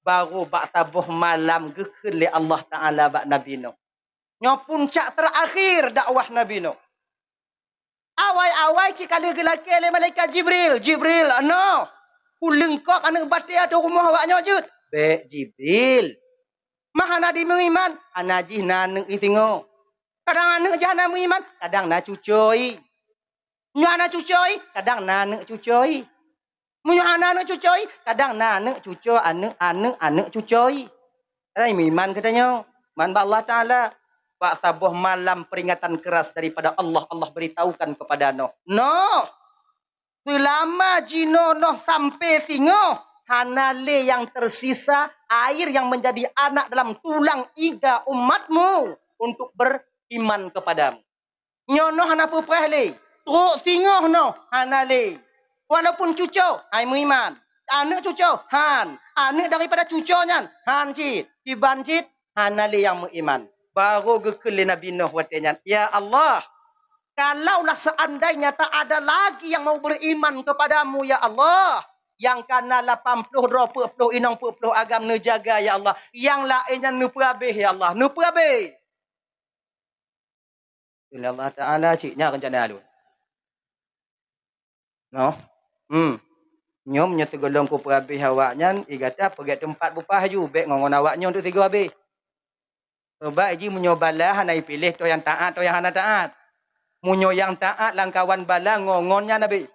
baru bak saboh malam geukheun lé Allah Taala bak Nabi Nuh. Nyoe puncak terakhir dakwah Nabi Nuh. Awai-awai cit ka lheueh geulakèe lé malaikat Jibril, "Jibril, anoe, kuleungkop aneuk batèe ateueh rumoh awaknyoe jeuet." "Bèk Jibril, ma hana dimeuiman?" "Hana jih na aneuk i singoh. Kadang aneuk jih hana meuiman, kadang na cucoe i. Nyoe hana cucoe i, kadang na aneuk cucoe i. Meunyoe hana aneuk cucoe i, kadang na aneuk cucoe, aneuk, aneuk, aneuk cucoe i." Kadang meuiman geutanyoe, man bak Allah Taala. Bak saboh malam peringatan keras daripada Allah, Allah beritahukan kepada Nuh, "Nuh, seulama jinoe Nuh sampai singoh, hana lé nyang tersisa air yang menjadi anak dalam tulang iga umatmu untuk beriman kepadamu." Nyoe Nuh hana peupreh lé. Trok singoh Nuh hana lé. Walaupun cucoe, han meuiman. Aneuk cucoe, han. Aneuk daripada cucoe nyan, han cit. Kiban cit, hana lé nyang meuiman. Baru geukheun lé Nabi Nuh watèe nyan, "Ya Allah, kalaulah seandainya tak ada lagi yang mau beriman kepadamu, ya Allah, nyang ka na lapan ploh droe, peuet ploh inong, peuet ploh agam neujaga, ya Allah, nyang laén nyan neupeuhabéh, ya Allah, neupeuhabéh." Kheun lé Allah Taala, "Cit nyan reuncana Lôn." Noh. Hmm. Nyoe meunyoe sigohlom kupeuhabéh awaknyan, i gata peugét teumpat bupah laju, bèk ngon, ngon awaknyoe untuk sigoe habéh. Sabab jih meunyoe bala hana ipiléh, toh nyang taat, toh nyang hana taat. Meunyoe nyang taat lamkawan bala, ngon, ngon nyan habéh.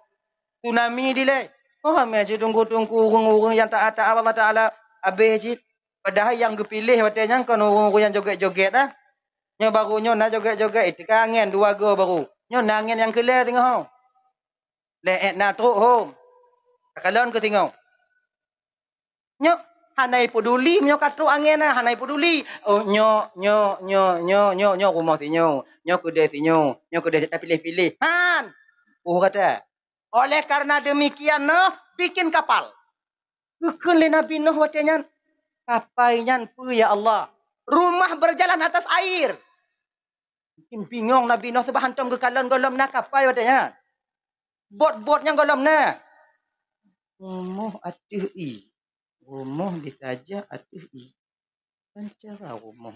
Tsunami dilèe. Oh, ramé jitungku-tungku ureueng-ureueng nyang taat-taat Allah Taala, habéh cit. Padahai nyang geupiléh watèe nyan kon ureueng-ureueng nyang jogét-jogét dah. Nyoe baru nyoe na jogét-jogét, eh, teuka angén dua goe baru. Nyoe na angén nyang keu lhèe teungoh. Lhèe ék na trok hom. Takalon keu singoh. Nyoe hana ipeuduli, meunyoe ka trok angén na, hana ipeuduli. Oh, nyoe, nyoe, nyoe, nyoe, nyoe, nyoe rumoh sinyoe, nyoe keudè sinyoe, nyoe keudè, tapiléh-piléh. Han! Oh, gata. Oleh karena demikian Nuh bikin kapal. Geukheun lé Nabi Nuh watèe nyan, "Kapai nyan peue, ya Allah?" "Rumah berjalan atas air." Mungkin bingong Nabi Nuh, sabab hántom geukalon gohlom na kapai watèe nyan. Bot-bot nyang gohlom na. Rumoh ateueh ié. Rumoh ditajak ateueh ié. Kan cara rumoh.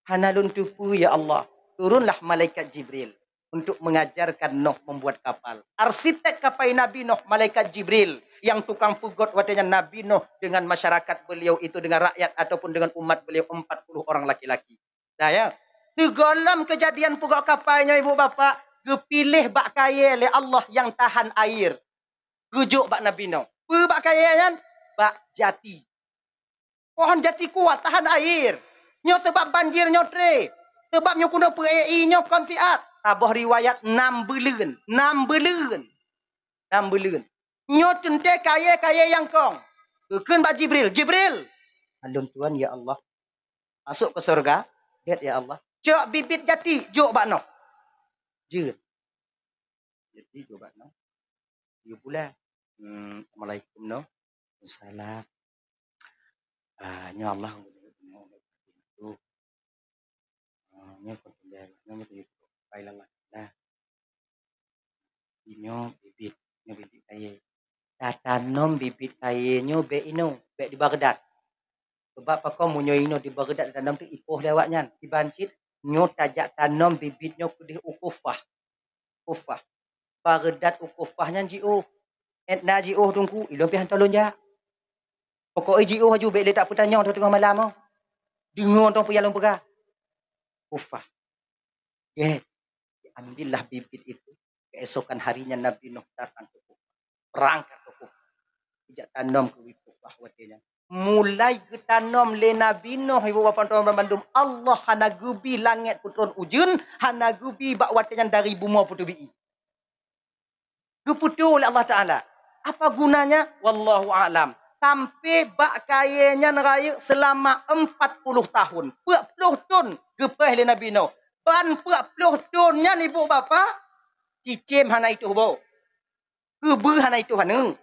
Hana lôn teupeue, ya Allah. Turunlah malaikat Jibril untuk mengajarkan Nuh membuat kapal. Arsitek kapai Nabi Nuh, malaikat Jibril, nyang tukang peugöt watèe nyan Nabi Nuh dengan masyarakat beliau itu, dengan rakyat ataupun dengan umat beliau, empat puluh orang laki-laki. Dah, ya. Sigohlom keujadian peugöt kapai nyoe, ibu bapak, geupiléh bak kayèe lé Allah nyang tahan air. Geujok bak Nabi Nuh. Peue bak kayèe nyan? Bak jati. Pohon jati kuat, tahan air. Nyoe sabab banjir nyoe tré. Sabab nyoe keuneuk peuék ié nyoe kon siat. Saboh riwayat nam buleuen. Nam buleuen. Nam buleuen. Nyoe teuntèe kayèe-kayèe nyang kong. Geukheun bak Jibril, "Jibril!" "Lôn tuan, ya Allah." "Masuk ke surga?" "Gèt, ya Allah." "Cok bibit jati, jok bak Nuh." Jeuet. Jati jok bak Nuh. Geupula. Hmm, "Assalamualaikum, Nuh." "Waalaikumsalam." "Ah, nyoe Allah." Nyoe kon tinggai, nyoe teuh pai lam. Nah. Nyoe bibit, nyoe bibit kayèe. Tatanom bibit kayèe nyoe bèk inoe, bèk di Baghdad. Sebab pakon meunyoe inoe di Baghdad tatanom teuh ipoh lé awaknyan. Kiban cit nyoe tajak tanom bibit nyoe keudeh u Kufah. Kufah. Baghdad u Kufah nyan jiôh. Etna jiôh teungku, ilôn pih hantom lôn jak. Pokok jih jiôh aju, bèk lé tapeutanyong teungoh malam oh. Deungoe tong peue nyang lôn peugah. Kufah. Gét. Ambillah bibit itu. Keesokan harinya Nabi Nuh datang ke Kufah. Berangkat ke Kufah. Ijak tanom keu Kufah watèe nyan. Mulai geutanom lé Nabi Nuh, ibu bapa tuan bandum, Allah hana geubi langét peutron ujeuen, hana geubi bak watèe nyan dari bumoe peuteubiet. Geupeutuwoe lé Allah Taala. Apa gunanya? Wallahu a'lam. Sampai bak kayèe nyan rayeuk seulama empat puluh tahun. Peuet ploh thon geupèh lé Nabi Nuh. Ban peuet ploh thon nyan ibu bapa, cicém hana itoh boh. Keubeue hana itoh aneuk.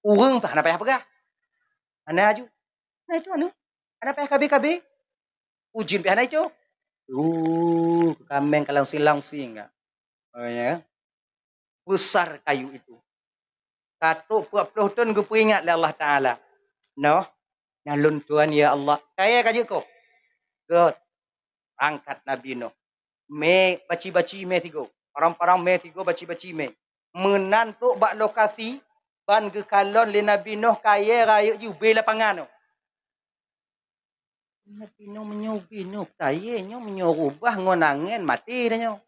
Ureueng pih hana payah peugah. Hana aju. Hana itoh aneuk. Hana payah kabé-kabé. Ujeuen pih hana itoh. Uh, kaméng ka langsing-langsing ka. Oh, ya. Besar kayu itu. Ka trok peuet ploh thon geupeuingat lé Allah Taala. Noh, nyan lôn tuan, ya Allah. Kayèe ka jeuet koh. Gét. Angkat Nabi Nuh. Mè baci-baci mè sigoe. Parang-parang mè sigoe, baci-baci mè. Meunan trok bak lokasi ban geukalon lé Nabi Nuh kayèe rayeuk jiubé lapangan nyoe. Nabi Nuh meunyoe ubé nyoe kayèe nyoe, meunyoe rubah ngon angén maté dah nyoe.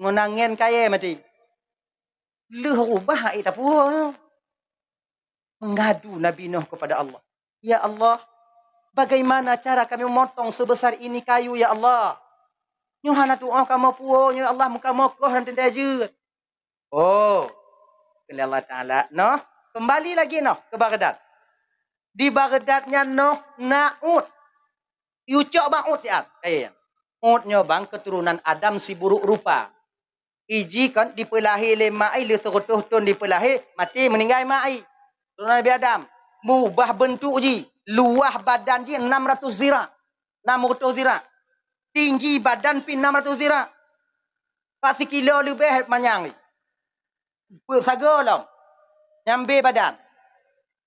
Ngon angén kayèe maté. Lheueh rubah hana tapuwoe nyoe. Mengadu Nabi Nuh kepada Allah, "Ya Allah, bagaimana cara kami memotong sebesar ini kayu, ya Allah? Nyoe hana tuoh kamoe puwoe nyoe, ya Allah, meukamoe koh dan teuntèe jeuet." Oh, kheun lé Allah Taala, "Noh, kembali lagi noh ke Baghdad." Di Baghdad nyan noh na ôt. Yue cok bak ôt nyan. Eh, ôt nyoe bang keturunan Adam siburuk rupa. Iji kon dipeulahé lé mak ai lheueh sireutoh thon dipeulahé, maté meuninggai mak ai. Keturunan Nabi Adam. Mubah beuntuk jih, luwah badan jih enam ratus zira. Enam ratus zira. Tinggi badan pih enam ratus zira. Bak sikilo leubeh manyang jih. Peuet sagoe lom. Nyambé badan.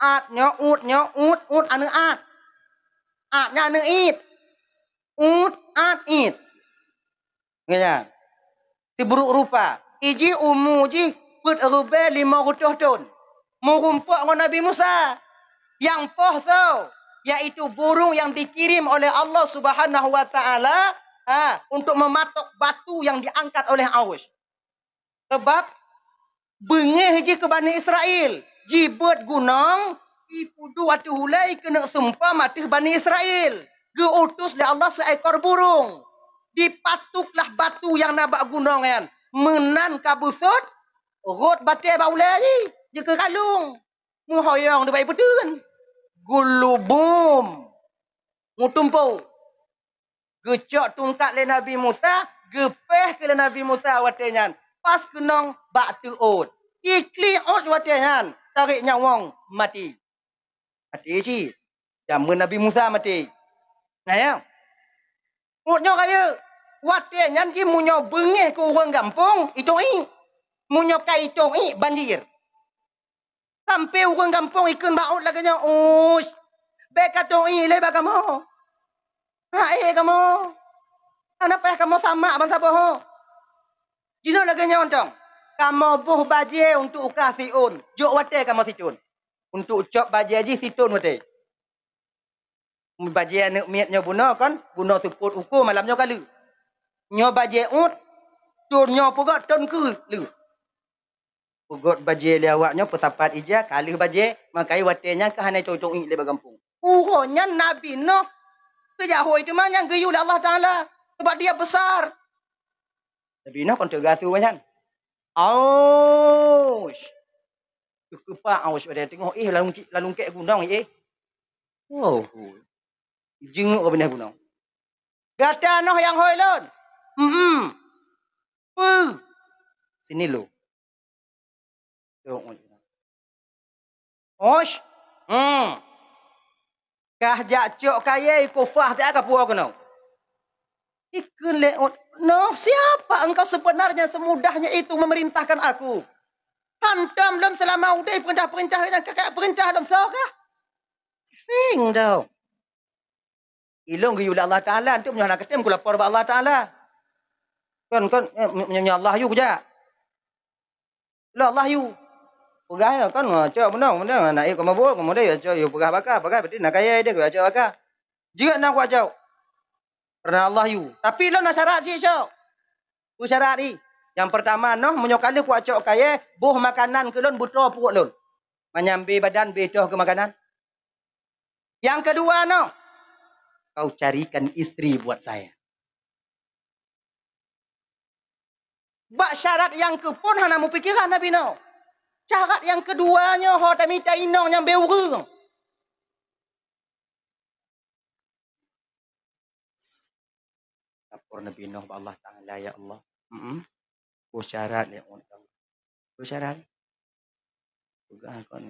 Ôt nyoe, ôt nyoe, ôt, ôt aneuk ôt. Ôt nyan aneuk ôt. Ôt, ôt, ôt. Nyan. Siburuk rupa. Iji umu jih peuet ribèe limong reutôh thon. Meurumpok ngon Nabi Musa. Nyang poh soe, yaitu burung yang dikirim oleh Allah Subhanahu wa Taala, ha, untuk mematok batu yang diangkat oleh Arus. Sabab beungéh jih keu Bani Israel, jibeuet gunong, ipeuduek ateueh ulèe keuneuk sumpah ateueh Bani Israel. Geu-utus lé Allah seuekor burung. Dipatuklah batu nyang na bak gunong nyan. Meunan ka beusôt, rhot batèe bak ulèe jih, jikeukalung. Meuhoyong di bak ipeuteun. Geulubum. Meutumpôk. Geucok tungkat lé Nabi Musa, geupéh keu lé Nabi Musa watèe nyan. Pas keunong bak teuk ôt. Iklik ôt watèe nyan, tarek nyawöng, maté. Maté cit. Jameun Nabi Musa maté. Nah, ya. Ôt nyoe rayeuk. Watèe nyan jih meunyoe beungéh keu ureueng gampông, itông iék. Meunyoe ka itông iék, banjir. Sampoe ureueng gampông ikheun bak ôt lagèe nyoe, "Ush, bèk katông iék lé bak kamoe. Ha'é kamoe. Hana payah kamoe samak bansaboh ho." Jinoe lagèe nyoe mantong, kamoe boh bajèe untuk uka siôn, jok watèe kamoe sithôn. Untuk cop bajèe jih sithôn watèe. Bajèe aneuk miet nyoe bunoe kon, bunoe seupôt uko malam nyoe ka lheueh. Nyoe bajèe ôt, thôn nyoe peugöt thôn keu lheueh. Peugöt bajèe lé awak nyoe peusapat ija, ka lheueh bajèe, maka watèe nyan ka hana itông-itông iék lé bak gampông. Uroe nyan Nabi Nuh geujak hôi teuma nyang geuyue lé Allah Taala, sabab dia besar. Nabi Nuh kon teuga su nyan. Aush! Teukeupak aush watèe teungoh éh lalungki-, lalungkek gunong éh. Oh, jeuet u binéh gunong. "Gata noh nyang hôi lôn?" "Em-em." "Peue?" "Sini lôn." "Osh." "Hmm." "Kah jak cok kayèe i Kufah, siat kapuwoe keunoe." Ikheun lé Ut, "Noh, siapa engkau sebenarnya semudahnya itu memerintahkan aku? Hantom lôn seulama udeb peurintah-peurintah nyang kakak peurintah lôn soe kah?" Hing dong. Ilôn geuyue lé Allah Taala, antum nyoe hana katem kulapor bak Allah Taala. Kon, kon, eh, meunyoe Allah yue kujak. Lé Allah yue. Peugah nyoe kon, cok meunong, meunong, na ék kamoe buet, kamoe deh, cok yue peugah baka, baka, berarti na kayèe deh, cok baka. Jeuet na kucok. Karena Allah yue. Tapi lôn na syarat cit cok. Peue syarat jih? Nyang pertama noh, meunyoe ka lheueh kucok kayèe, boh makanan keu lôn beutroe pruet lôn. Manyam bie badan, bie toh keu makanan. Yang kedua noh, kau carikan istri buat saya. Bak syarat nyang keuphon hana meupikiran Nabi Nuh. Syarat nyang keudua nyoe ho tamita inong nyang beu ureueng. Lapor Nabi Nuh bak Allah Taala, "Ya Allah, mm, peue syarat lé ureueng nyoe? Peue syarat?" Peugah kon,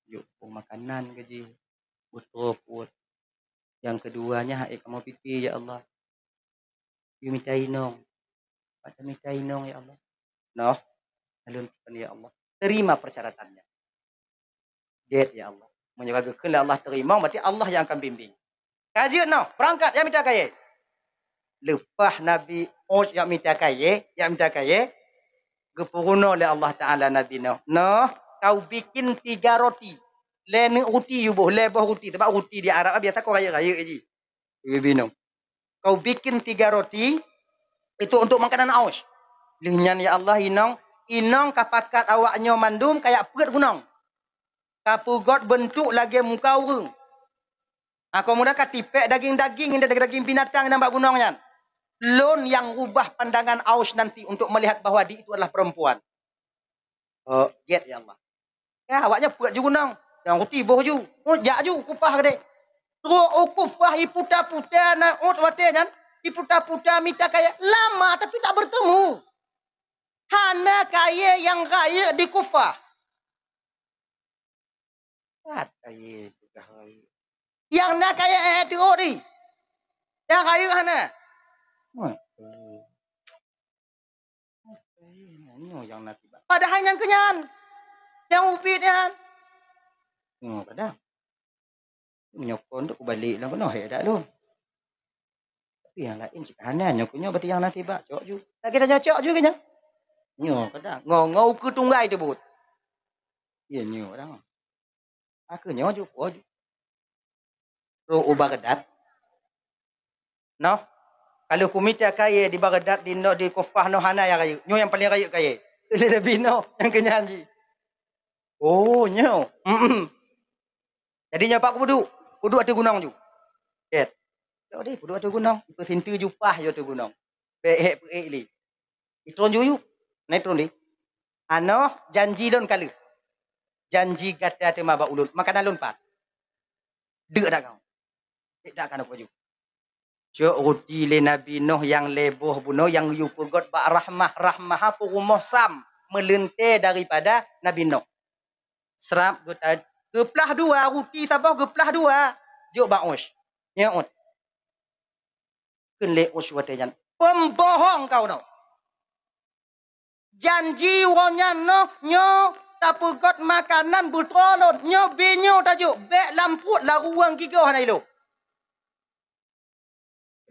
"Jok peue makanan keu jih, beutroe pruet. Nyang keudua nyan hana ék kamoe pike, ya Allah. Yue mita inong. Pat tamita inong, ya Allah?" "Noh, lôn pakon, ya Allah." Terima persyaratannya. Gét, ya Allah. Meunyoe ka geukheun lé Allah teurimong, berarti Allah nyang akan bimbing. Ka jeuet noh, beurangkat, jak mita kayèe. Leupah Nabi Nuh jak mita kayèe, jak mita kayèe, geupeurunoe lé Allah Taala Nabi Nuh, "Noh, kau bikin tiga roti. Lhèe neuk ruti yue boh, lhèe boh ruti." Sabab ruti di Arab biasa kon rayeuk-rayeuk jih. Ibu bingung. "Kau bikin tiga roti, itu untuk makanan Aus. Lheueh nyan, ya Allah, inong, inong ka pakat awak nyoe mandum kajak peuet gunong. Ka peugöt beuntuk lagèe muka ureueng. Aku muda ka tipèk daging-daging, daging-daging binatang nyang bak gunong nyan. Lôn nyang rubah pandangan Aus nanti untuk melihat bahwa dia itu adalah perempuan." Oh, gét, ya Allah. Ya, awak nyan peuet ju gunong. Nyang ruti boh ju. Oh, jak ju kupah keudéh. Trok u kupah iputa-puta na Ut watèe nyan, iputa-puta mita kayèe lama tapi tak bertemu. Hana kayèe nyang rayeuk di kupah. Pat kayèe peugah rayeuk. Nyang na kayèe, eh, teuôt di. Nyang rayeuk hana. Mat. Nyoe nyang na tibak. Padahai nyang keunyan. Nyang ubit nyan. Nyoe kadang. Nyoe kon tu kubalek lom keunoe, hek dak lôn. Tapi nyang laén cit hana, nyoe keu nyoe berarti nyang na tibak, cok ju. Lagèe tanyoe cok ju keu nyoe. Nyoe kadang, ngo, ngo ukeue tunggai teubuet. Iya nyoe kadang. Aku nyoe ju, po ju. Trok u Baghdad. Noh, kalau kumita kayèe di Baghdad, di no, di Kufah noh hana nyang rayeuk. Nyoe nyang paleng rayeuk kayèe. Lé Nabi noh, nyang keunyan jih. Oh, nyoe. Mm-mm. Jadi nyoe pat kupeuduek, peuduek ateueh gunong ju. Cét. Cok deh, peuduek ateueh gunong. Peusinteue ju pah ju ateueh gunong. Peuék-ék, peuék lé. Itron ju yue. Na itron lé. Anoh janji lôn ka lheueh. Janji gata teuma bak ulôn. Makanan lôn pat. Deuk dak kau. Deuk dak kau ju. Cok ruti lé Nabi Nuh nyang lhèe boh bunoe nyang yue peugöt bak Rahmah. Rahmah peurumoh Sam meuleuntèe daripada Nabi Nuh. Srap geuta-, geuplah dua, ruti saboh geuplah dua. Jok bak Us. Nyoe Us. Kheun lé Us watèe nyan, "Pembohong kau nyoe! Janji uroe nyan noh nyoe tapeugöt makanan beutroe lôn, nyoe bèe nyoe tajok, bèk lam pruet laruwang gigoe hana ilôn."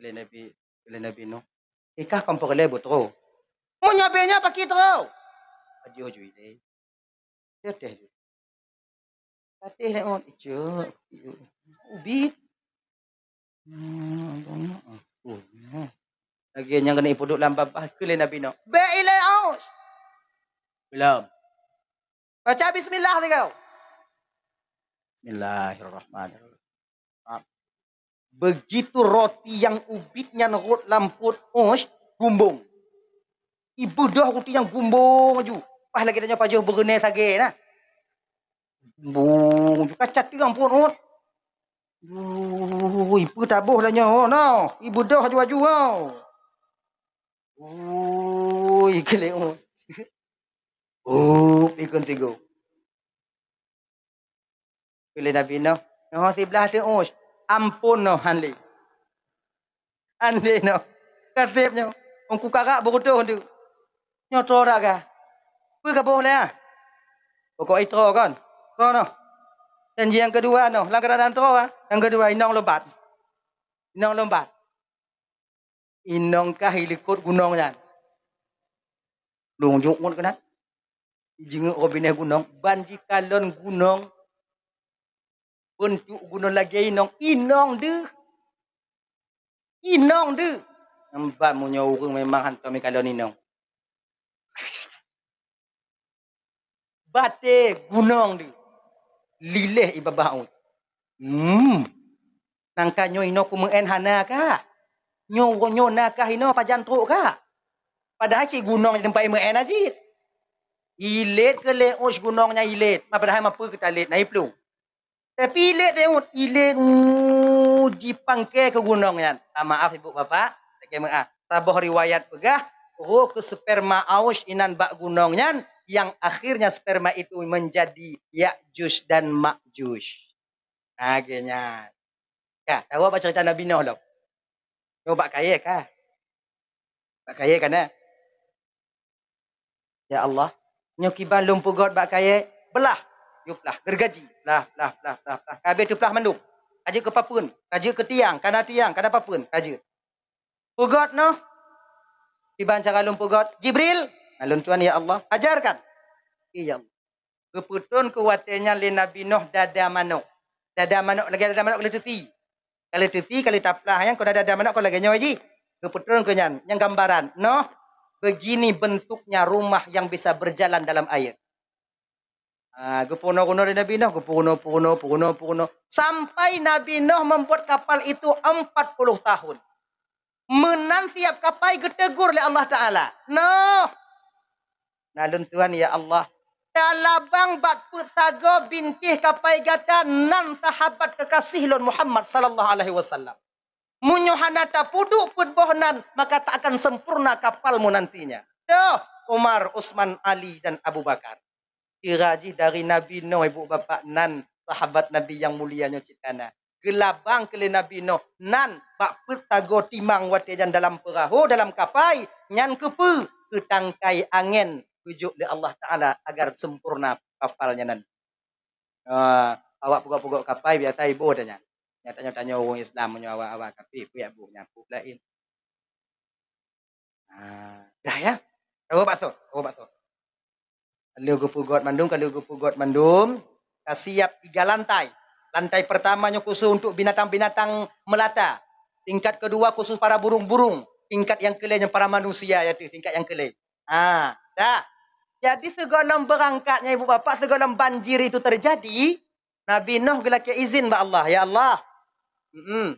Lé Nabi, lé Nabi Nuh, "Ikah kon peureulèe beutroe. Meunyoe bèe nyoe pakri troe?" Ajoh ju ilèe. Teuh ju. Patéh lé Ut, icok. Ubit. Hmm, oh, oh. Lagèe nyang keuneuk ipeuduek lam babah keu lé Nabi Nuh. Bèk ilèe Ut. Belum. Baca bismillah tiga. Bismillahirrahmanirrahim. Begitu roti nyang ubit nyan rhot lam pruet Us, gumbong. Ibeudôh roti nyang gumbong laju. Paih lagèe tanyoe pajoh beureunèe sagèe na. Gumbong laju, ka cateung pruet Us. Ui, peue taboh tanyoe, noh. Ibeudôh laju-laju, oh. Ui, keu lé Us. Up, ikheun tiga. Keu lé Nabi Nuh, nyoe siblah teuh Us. Ampôn noh, han lé. Han lé noh. Ka sép nyoe. Ungku karak beurutoh tu. Nyoe troe dak ka. Peue ka boh lé ah? Pokok itroe kon. Kon noh. Janji nyang keudua noh. Lam keadaan troe ah. Nyang keudua inong lompat. Inong lompat. Inong kah ilikot gunong nyan. Lung jok ngon keunan. Jingeuk roh binéh gunong, ban jikalon gunong. Beuntuk gunong lagée inong, inong deuh. Inong deuh. Nambat meunyoe ureuëng memang hantom ikalon inong. Batée gunong deuh. Liléh i babah uet. Hmm. Nangka nyoe inoe kumeu'en hana kah? Nyoe uroe nyoe na kah inoe pajan trok kah? Padahai cit gunong di teumpat imeu'en ajit. Ilét keu lé uch gunong nyan ilét. Ma padahai ma peue keu talét na iplueng. Tapi ilét teuôt, ilét, uh, jipangke keu gunong nyan. Ah, maaf ibu bapak, sakét meu'ah. Saboh riwayat peugah, roh keu sperma Aush inan bak gunong nyan, yang akhirnya sperma itu menjadi Ya'juj dan Ma'juj. Nah, lagée nyan. Ka, tahu bak cerita Nabi Nuh lom. Nyoe bak kayée ka. Bak kayée ka na. Ya Allah, nyoe kiban lôn peugöt bak kayée, beulah. Yue plah, geuregaji. Plah, plah, plah, plah, plah. Ka habéh teuplah mandum. Ka jeuet keu papeuen, ka jeuet keu tiang, ka na tiang, ka na papeuen, ka jeuet. Peugöt noh. Kiban cara lôn peugöt, Jibril, na lôn tuan ya Allah, ajarkan. Iya Allah. Geupeutrön keu watée nyan lé Nabi Nuh dada manök. Dada manök lagée dada manök ka lheueh teusi. Ka lheueh teusi, ka lheueh taplah, nyang keunan dada manök kon lagée nyoe jih. Geupeutrön keu nyan, nyang gambaran. Noh, begini bentuknya rumah yang bisa berjalan dalam air. Ha, geupeurunoe-runoe lé Nabi Nuh, geupeurunoe, peurunoe, peurunoe, peurunoe. Sampai Nabi Nuh membuat kapal itu empat puluh tahun. Meunan siap kapai geutegur lé Allah Taala, "Noh, na lôn tuan, ya Allah, talabang bak peuet sagoe bintéh kapai gata nan sahabat keukaséh lôn Muhammad sallallahu alaihi wasallam. Meunyoe hana tapeuduek peuet boh nan, maka tak akan sempurna kapalmu nantinya." Toh, Umar, Utsman, Ali, dan Abu Bakar. Sira jih dari Nabi Nuh, ibu bapak, nan sahabat Nabi nyang mulia nyoe cit ka na. Geulabang keu lé Nabi Nuh nan bak peuet sagoe timang watée nyan dalam peurahô, dalam kapai, nyan keupeue? Keu tangkai angén geujok lé Allah Taala agar sempurna kapal nyan nan. Ah, awak peugöt-peugöt kapai biasa iboh dah nyan. Nyan tanyoe-tanyoe ureuëng Islam, meunyoe awak-awak kafé, peue jak boh nyan, peue laén. Ah, dah ya. Tawoe bak soe, tawoe bak soe. Ka lheueh geupeugöt mandum, ka lheueh geupeugöt mandum, ka siap tiga lantai. Lantai pertama nyoe khusus untuk binatang-binatang melata. Tingkat kedua khusus para burung-burung. Tingkat nyang keulhèe nyoe para manusia, ya tu, tingkat nyang keulhèe. Ha, dah. Jadi, sigohlom beurangkat nyan, ibu bapak, sigohlom banjir itu terjadi, Nabi Nuh geulakèe izin bak Allah, "Ya Allah, mm,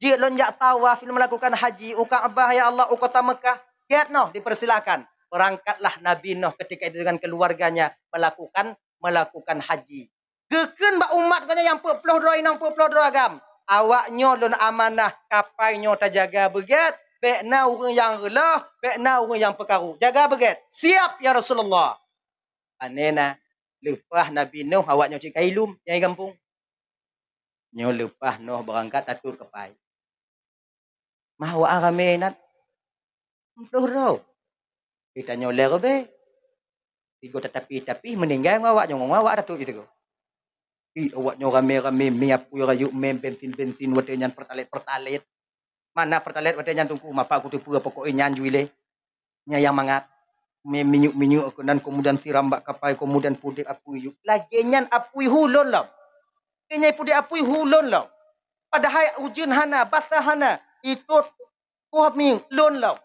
jeuet lôn jak tawaf, lôn melakukan haji u Ka'bah, ya Allah, u kota Mekah." "Gèt noh, dipersilakan." Berangkatlah Nabi Nuh ketika itu dengan keluarganya melakukan, melakukan haji. Geukheun bak umat geuh nyan nyang peuet ploh droe inong, peuet ploh droe agam, "Awak nyoe lôn amanah, kapai nyoe tajaga beugèt, bèk na ureueng nyang reuloh, bèk na ureueng nyang peukaru. Jaga beugèt." "Siap, ya Rasulullah." Pane na, leupah Nabi Nuh, awak nyoe cit ka ilum nyang i gampông. Nyoe leupah Nuh beurangkat tatot kapai. Mah awak ramè inan, peuet ploh droe. Geutanyoe lhèe ribèe. Sigoe tatapih-tapih meuninggai ngon awak nyoe, ngon awak tatot sigoe. Ih, awak nyoe ramè-ramè, mè apui rayeuk, mè bensin-bensin watèe nyan, pertalét-pertalét. Mana pertalét watèe nyan, Teungku? Mapa kuteupeue, pokok nyan jih lé. Nyan nyang mangat. Mè minyeuk-minyeuk keunan, kemudian siram bak kapai, kemudian pudép apui. Lagèe nyan apui hu lôn lom. Lagèe nyan pudép apui hu lôn lom. Padahai ujeuen hana, basah hana, itot poh mieng lôn lom.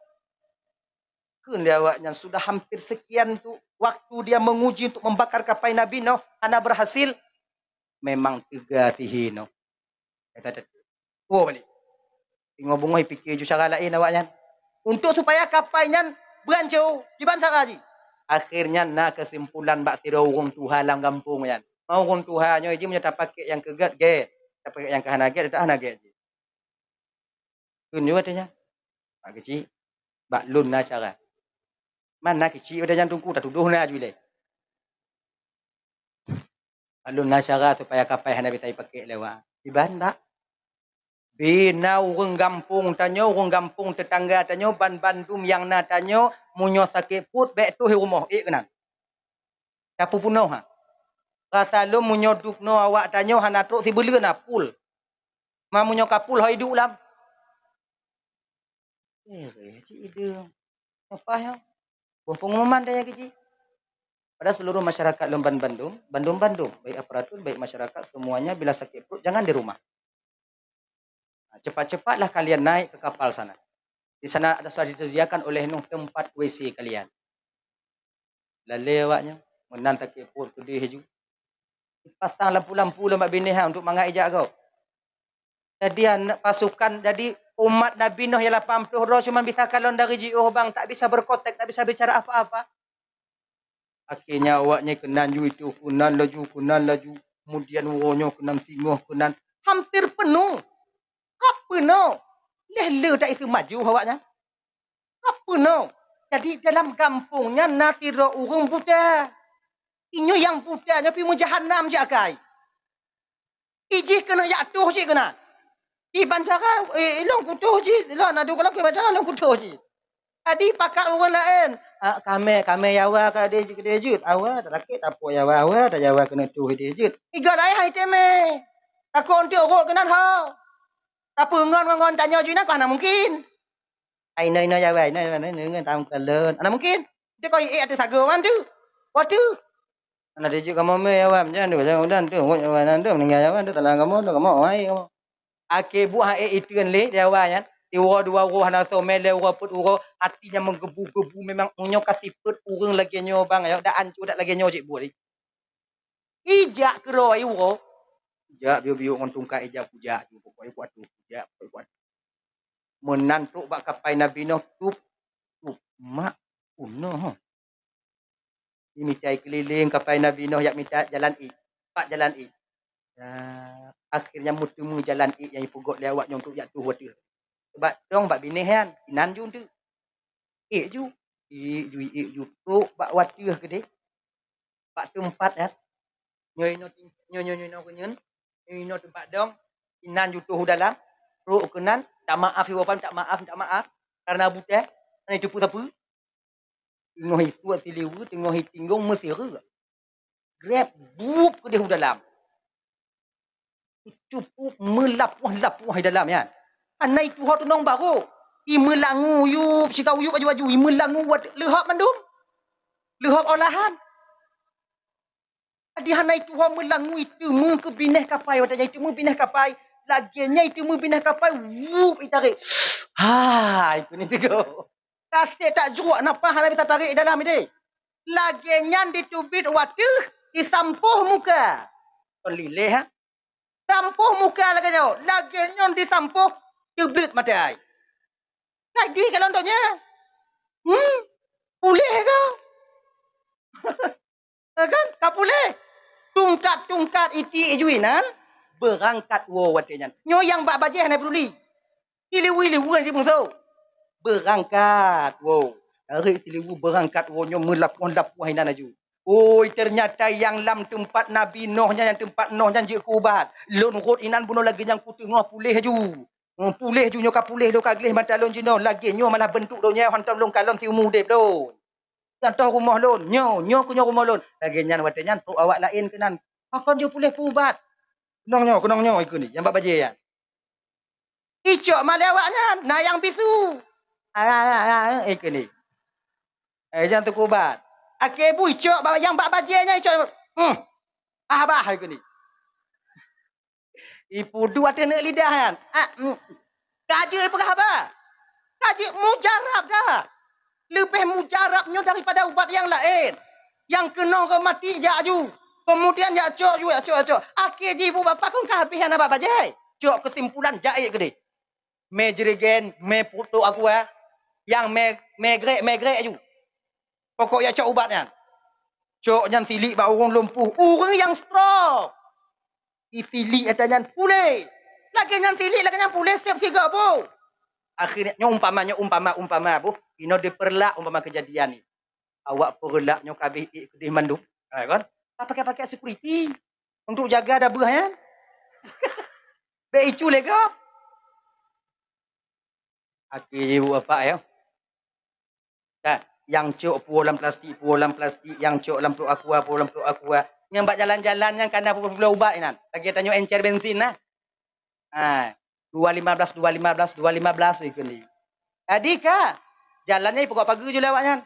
Kheun lé awak nyan, sudah hampir sekian tu waktu dia menguji untuk membakar kapai Nabi Nuh, hana berhasil. Memang teuga sihe Nuh. Kata teuk. Woe balik. Teungoh beungoh pike ju cara laén awak nyan. Untuk supaya kapai nyan beuhanco, kiban cara jih. Akhirnya na kesimpulan bak sidroe ureueng tuha lam gampông nyan. Ureueng tuha nyoe jih meunyoe tapakèk nyang keu gèt, gèt. Tapakèk nyang keu hana gèt, tak hana gèt jih. Kheun nyoe watèe nyan. Pak Keuchik, bak lôn na cara. Man na keuchik watèe nyan, Teungku, tatudoh na ju ilèe. Bak lôn na cara supaya kapai hana bisa jipakèk lé awak. Kiban, Pak? Pi na ureuëng gampông tanyoe, ureuëng gampông teutangga tanyoe, ban bandum nyang na tanyoe, meunyoe sakét pruet, bék toh i rumoh, ék keunan. Tapeupunoh ha. Rasa lôn meunyoe dubnoe awak tanyoe hana trok sibuleuen na pul. Ma meunyoe ka pul hôi duek lam. Eh, cit ideueng. Apa ya? Boh pengumuman daya keji. Pada seluruh masyarakat lôn ban bandum, bandum-bandum, baik aparatur, baik masyarakat, semuanya bila sakit perut jangan di rumah. Ha, cepat-cepatlah kalian naik ke kapal sana. Di sana ada sudah disediakan oleh Nuh tempat W C kalian. Lalé awaknyan, meunan sakét pruet keudeh ju. Dipasang lampu-lampu lom bak binéh ha untuk mangat ijak gob. Jadi aneuk pasukan, jadi umat Nabi Nuh nyang lapan ploh droe cuma bisa kalon dari jiôh bang, tak bisa berkotek, tak bisa bicara apa-apa. Akhirnya awaknyan keunan ju itu, keunan laju, keunan laju. Kemudian uroe nyoe keunan singoh, keunan hampir penuh. Ka penuh. Leh le tak itu maju awaknyan. Ka penuh. Jadi dalam gampông nyan na sidroe ureuëng buta. Inyoe nyang buta nyoe pi meujahanam cit akai. Ijih keuneuk jak tuh cit keunan. Di bancara, eh, ilong kutuh cit, ilong adu kalau ke bancara ilong kutuh cit. Adi pakat ureuëng laén. Ah, kamé, kamé yawa ka deh jeuet, deh jeuet. Awa, tak sakét, tak pok yawa, awa, tak yawa keuneuk tuh deh jeuet. Iga laén hai temé. Takon teuh rot keunan ho. Tapi ngon, ngon, ngon tanyoe jih na kah na mungkin. Ai, inoe, inoe, ya, wai, inoe, inoe, inoe, inoe, tam kalon. Ana mungkin. Dia kau, eh, ada sago, man, tu. Waduh. Ana dijak kamu, meh, ya, wai, macam tu, jangan udah, tu, ngut, ya, wai, nan, tu, meninggal, ya, wai, tu, talang kamu, tu, kamu, wai, kamu. Akhé buah, eh, itu kan, leh, ya, wai, kan. Tiwa dua uroh, hana so, meh, leh, uroh, put, uroh, hatinya menggebu-gebu, memang, nyoe kasih put, urang lagi nyoe, bang, ya, dah hancur, dah lagi nyoe, cik, buat, eh. Ijak keudroe uroe. Ijak biôk-biôk ngon tungkat ijak kujak ju, pokok kuat tu kujak, pokok kuat. Meunan trok bak kapai Nabi Nuh, tup, tup, mak, unoe. Imita keulileng kapai Nabi Nuh yak mita jalan ék, pat jalan ék. Ya, akhirnya meuteumé jalan ék nyang ipeugot lé awak nyoe trok jak tuh watèe. Bak dong bak binéh nyan, inan ju teuk. Ék ju, ék ju, ék ju, trok bak watèe keudeh. Bak teumpat, ya. Nyoe inoe, nyoe, nyoe, nyoe, nyoe, nyoe, nyoe teumpat dong, inan ju tuh u dalam, trok keunan, tak maaf, iwoe pam, tak maaf, tak maaf, karena buta, hana jiteupeue sapeue. Teungoh ituek siliweue, teungoh itinggong meusireuek. Grab, bup keudeh u dalam. Cukup meulapoh-lapoh di dalam nyan. Hana ituho tunong barô. Imeulangu yup, sika uyup aju-aju, imeulangu wat leuhop mandum. Leuhop olahan. Adi hana ituho meulangu iteumé keu binéh kapai, watèe nyan iteumé binéh kapai. Lagèe nyan iteumé binéh kapai, wup, itarek. Hai, keuneuk tigo. Tasek tak jruek nafah hana bisa tarek i dalam idéh. Lagèe nyan diteubiet watèe isampoh muka. Kon lileh, ha? Sampoh muka lagèe nyoe, lagèe nyoe disampoh teubleuet maté ai. Ka di kalon donya. Hmm? Puléh ka? Ha kan? Ka puléh. Tungkat-tungkat itiek iju inan, beurangkat woe watèe nyan. Nyoe nyang bak bajèe hana peuduli. Siliweue-liweue jih meunyoe. Beurangkat woe. Tarek siliweue beurangkat woe nyoe meulapoh-lapoh inan aju. Oi, ternyata nyang lam teumpat Nabi Noh nyan, nyang teumpat Noh nyan jeuet keu ubat. Lôn rhot inan bunoe lagèe nyang kuteungoh puléh aju. Hmm, puléh ju nyoe ka puléh lôn ka gleh mata lôn jinoe, lagèe nyoe malah beuntuk donya hantom lôn kalon siumu udép lôn. Contoh rumoh lôn, nyoe, nyoe keuh nyoe rumoh lôn. Lagèe nyan watèe nyan trok awak laén keunan. Pakon jeuet puléh peuubat. Keunong nyoe, keunong nyoe ikeu ni, nyang bak bajèe nyan. Icok malèe awak nyan, na nyang bisu. Ah, ah, ah, ah, ikeu ni. Eh, nyang teukubat. Akhé bu icok bak nyang bak bajèe nyan icok. Hmm. Ah, bah ikeu ni. Ipuduek ateueh neuk lidah nyan. Ah, mm. Ka jeuet ipeugah haba. Ka jeuet mujarab dah. Leubeh mujarab nyoe daripada ubat nyang laén. Nyang keunong reumatik jak aju. Keumudian jak cok ju, jak cok, jak cok. Akhé jih bu bapak kon ka habéh hana bak bajèe. Cok keusimpulan jai keudeh. Mè jerigen, mè putok aqua, nyang mè, mè grek, mè grek aju. Pokok ya cok ubat nyan. Cok nyan silik bak ureueng lumpuh, ureueng nyang stroke. Isilik ata nyan puléh. Lagèe nyan silik, lagèe nyan puléh, sép sigoe boh. Akhirnya, nyoe umpama, nyoe umpama, umpama boh. Inoe dipeurlak umpama keujadian ni. Awak peurlak nyoe ka abéh ék keudeh mandum. Ha, kan? Ka pakai-pakai security. Untuk jaga dabeuh nyan. Bèk icu lé gob. Akhé jih ibu bapak, ya. Kan? Nyang cok puwoe lam plastik, puwoe lam plastik, nyang cok lam pluek aqua, puwoe lam pluek aqua. Nyang bak jalan-jalan nyang kana peubuet ubat inan. Lagèe tanyoe encer bensin nah. Ha, dua lima belas, dua lima belas, dua lima belas ikheun di. Jadi ka, jalan nyan ipeugot pageue ju lé awaknyan.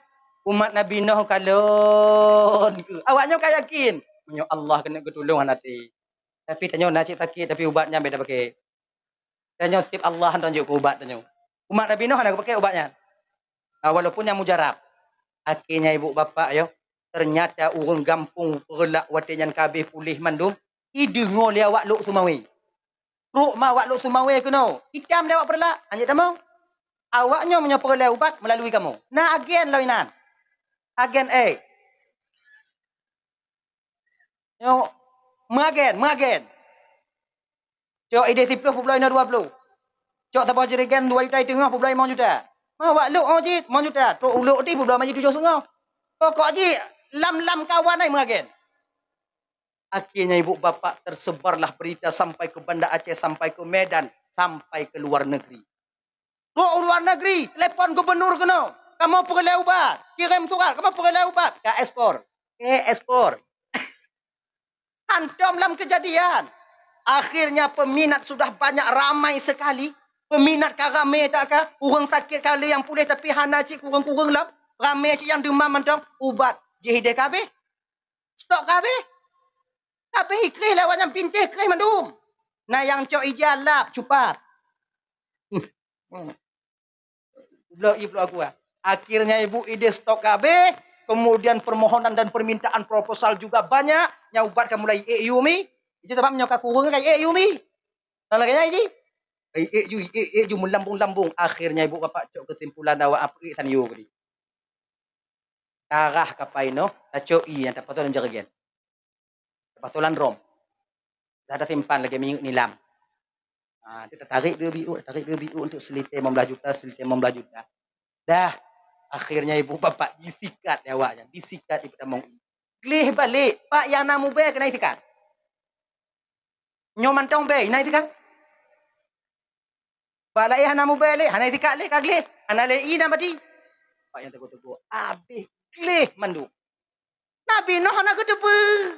Umat Nabi Nuh kalon. Awaknyan ka yakin, meunyoe Allah keuneuk geutulông hana até. Tapi tanyoe na cit sakét, tapi ubat nyan beda paké. Tanyoe tiep Allah hantom jeuet keu ubat tanyoe. Umat Nabi Nuh hana geupaké ubat nyan. Ha, walaupun nyan mujarab. Akhé nyan ibu bapak yo, ternyata ureueng gampông Peureulak watèe nyan ka habéh puléh mandum, ideungoe lé awak Lhokseumawe. Trok ma awak Lhokseumawe keunoe, itam lé awak Peureulak, hanjeuet tamong. Awaknyoe meunyoe peureulèe ubat meulalui kamoe. Na agen lom inan. Agen A. Nyoe, meuagen, meuagen. Cok idéh siploh peubloe inoe dua ploh. Cok saboh jerigen dua juta siteungoh peubloe limong juta. Ma awak Lhok oh jih limong juta, trok u Lhok di peubloe ma jih tujoh siteungoh. Pokok jih lam-lam kawan ai meuagen. Akhirnya ibu bapak tersebarlah berita sampai ke Banda Aceh, sampai ke Medan, sampai ke luar negeri. Trok u luar negeri, telepon gubernur keunoe, "Kamoe peureulèe ubat." Kirém surat, "Kamoe peureulèe ubat." Ka ekspor. Ka ekspor. Hantom lam kejadian. Akhirnya peminat sudah banyak, ramai sekali. Peminat ka ramé that ka. Ureueng sakét ka lé nyang puléh tapi hana cit kureueng-kureueng lom. Ramé cit nyang deumam mantong. Ubat jih idéh ka habéh. Stok ka habéh. Ka habéh ikréh lé awaknyan, bintéh kréh mandum. Na nyang cok ija lap cupat. Bloe ié bloe aqua. Akhirnya ibu idéh stok ka habéh, kemudian permohonan dan permintaan proposal juga banyak. Nyang ubat ka mulai ék yumi. Itu sebab nyoe ka kureueng ka ék yumi. Nah, lagèe nyan ji. Ék ju, ék ju meulambung-lambung. Akhirnya ibu bapak cok kesimpulan awak apeuék san yo keudéh. Tarah kapai noh, tacok ié nyang tapasoe lam jerigen. Tapasoe lam drom. Dah tasimpan lagèe minyeuk nilam. Ha, tu tatarék dua biuk, tatarék dua biuk untuk seulitèe limong blaih juta, seulitèe limong blaih juta. Dah, akhirnya ibu bapak disikat lé awaknyan, disikat ipeutamong ié. Gleh balek, pak nyang na mubèe keunan isikat. Nyoe mantong bèe, inan isikat. Bak laén hana mubèe lé, hana isikat lé, ka gleh, hana lé ié na bati. Pak nyang teugok-teugok, habéh gleh mandum. Nabi Nuh hana geuteupeue.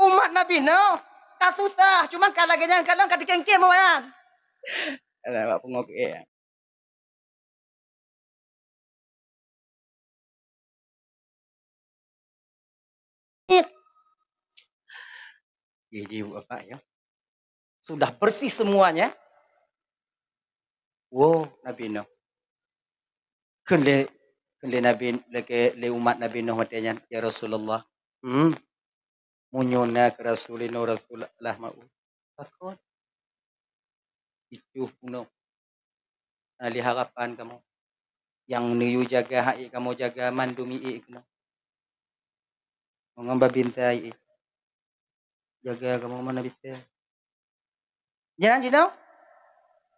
Umat Nabi Nuh ka susah, cuman ka lagèe nyan kadang ka teukéng-kéng awaknyan. Alah, bak pungo keu ék. Jih, jih, Bapak, ya. Sudah bersih semuanya. Woe, Nabi Nuh. Kheun lé, kheun lé Nabi, lé, lé umat Nabi Nuh watèe nyan, "Ya Rasulullah, hmm, meunyoe na keu Rasul inoe Rasul lah meu'ue, pakon?" Itu bunoe. Na lé harapan kamoe. Nyang neuyue jaga hak ék kamoe jaga mandum ié ék keunoe. Ngon babinta ié ék. Jaga kamoe mana bisa. Nyan jinoe.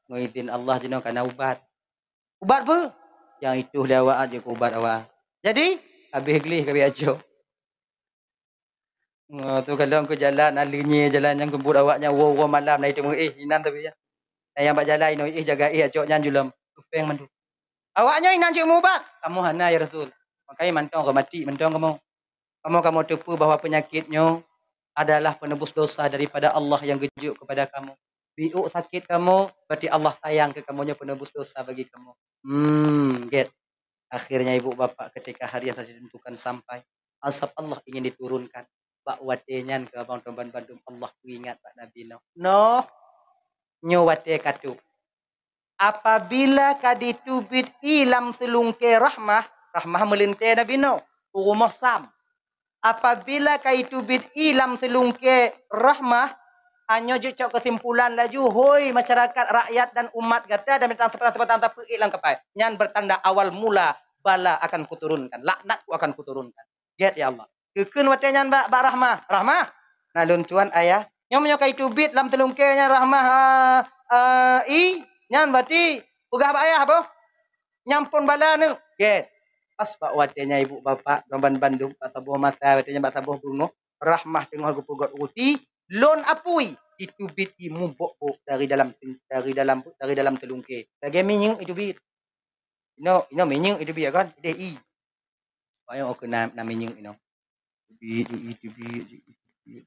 Ngon idin Allah jinoe kana ubat. Ubat peue? Nyang ituh lé awak jeuet keu ubat awak. Jadi, habéh gleh ka biak cok. Nyoe tu kalon keu jalan, na leunyie jalan nyang keubuet awaknyan uroe-uroe malam na iteumeung éh inan tapi ya. Na nyang bak jalan inoe éh jaga éh acok nyan julom. Tupeng mandum. Awaknyoe inan cit mubat. Kamoe hana ya Rasul. Makajih mantong ka mati mantong kamoe. Kamoe, kamoe teupeue bahwa peunyakét nyoe adalah penebus dosa daripada Allah nyang geujok keupada kamoe. Biôk sakét kamoe, berarti Allah sayang keu kamoe nyoe penebus dosa bagi kamoe. Hmm, gét. Akhirnya ibu bapak ketika hari yang telah ditentukan sampai, azab Allah ingin diturunkan. Bak watèe nyan keu abang teuma bandum Allah peuingat bak Nabi Nuh. Noh, nyoe watèe ka trok. Apabila ka jiteubiet ié lam teulungkè rahmah, rahmah meulintèe Nabi Nuh, u rumoh Sam. Apabila ka jiteubiet ié lam teulungkè rahmah, nyoe jeuet cok keusimpulan laju, hôi masyarakat, rakyat dan umat gata dan binatang seubatang-seubatang tapeuék lam kapai. Nyan bertanda awal mula bala akan kuturunkan, laknat-Ku akan kuturunkan. Gét ya Allah. Geukheun watèe nyan bak, bak rahmah, "Rahmah, na lôn tuan ayah. Nyoe meunyoe ka jiteubiet lam teulungkè nyan rahmah, a, a, ié, nyan berarti peugah bak ayah boh. Nyan phon bala neuk." Gét. Pas bak watèe nyan ibu bapak, ban-ban bandum bak saboh mata, watèe nyan bak saboh beungoh, rahmah teungoh geupeugot ruti, lôn apui. Jiteubiet ie mubôk-bôk dari dalam, dari dalam, dari dalam teulungkée. Lagée minyeuk jiteubiet. Inoe, inoe minyeuk jiteubiet kan? Ideh ie. Payong keunan na minyeuk inoe. Teubiet, teubiet, teubiet, teubiet, teubiet.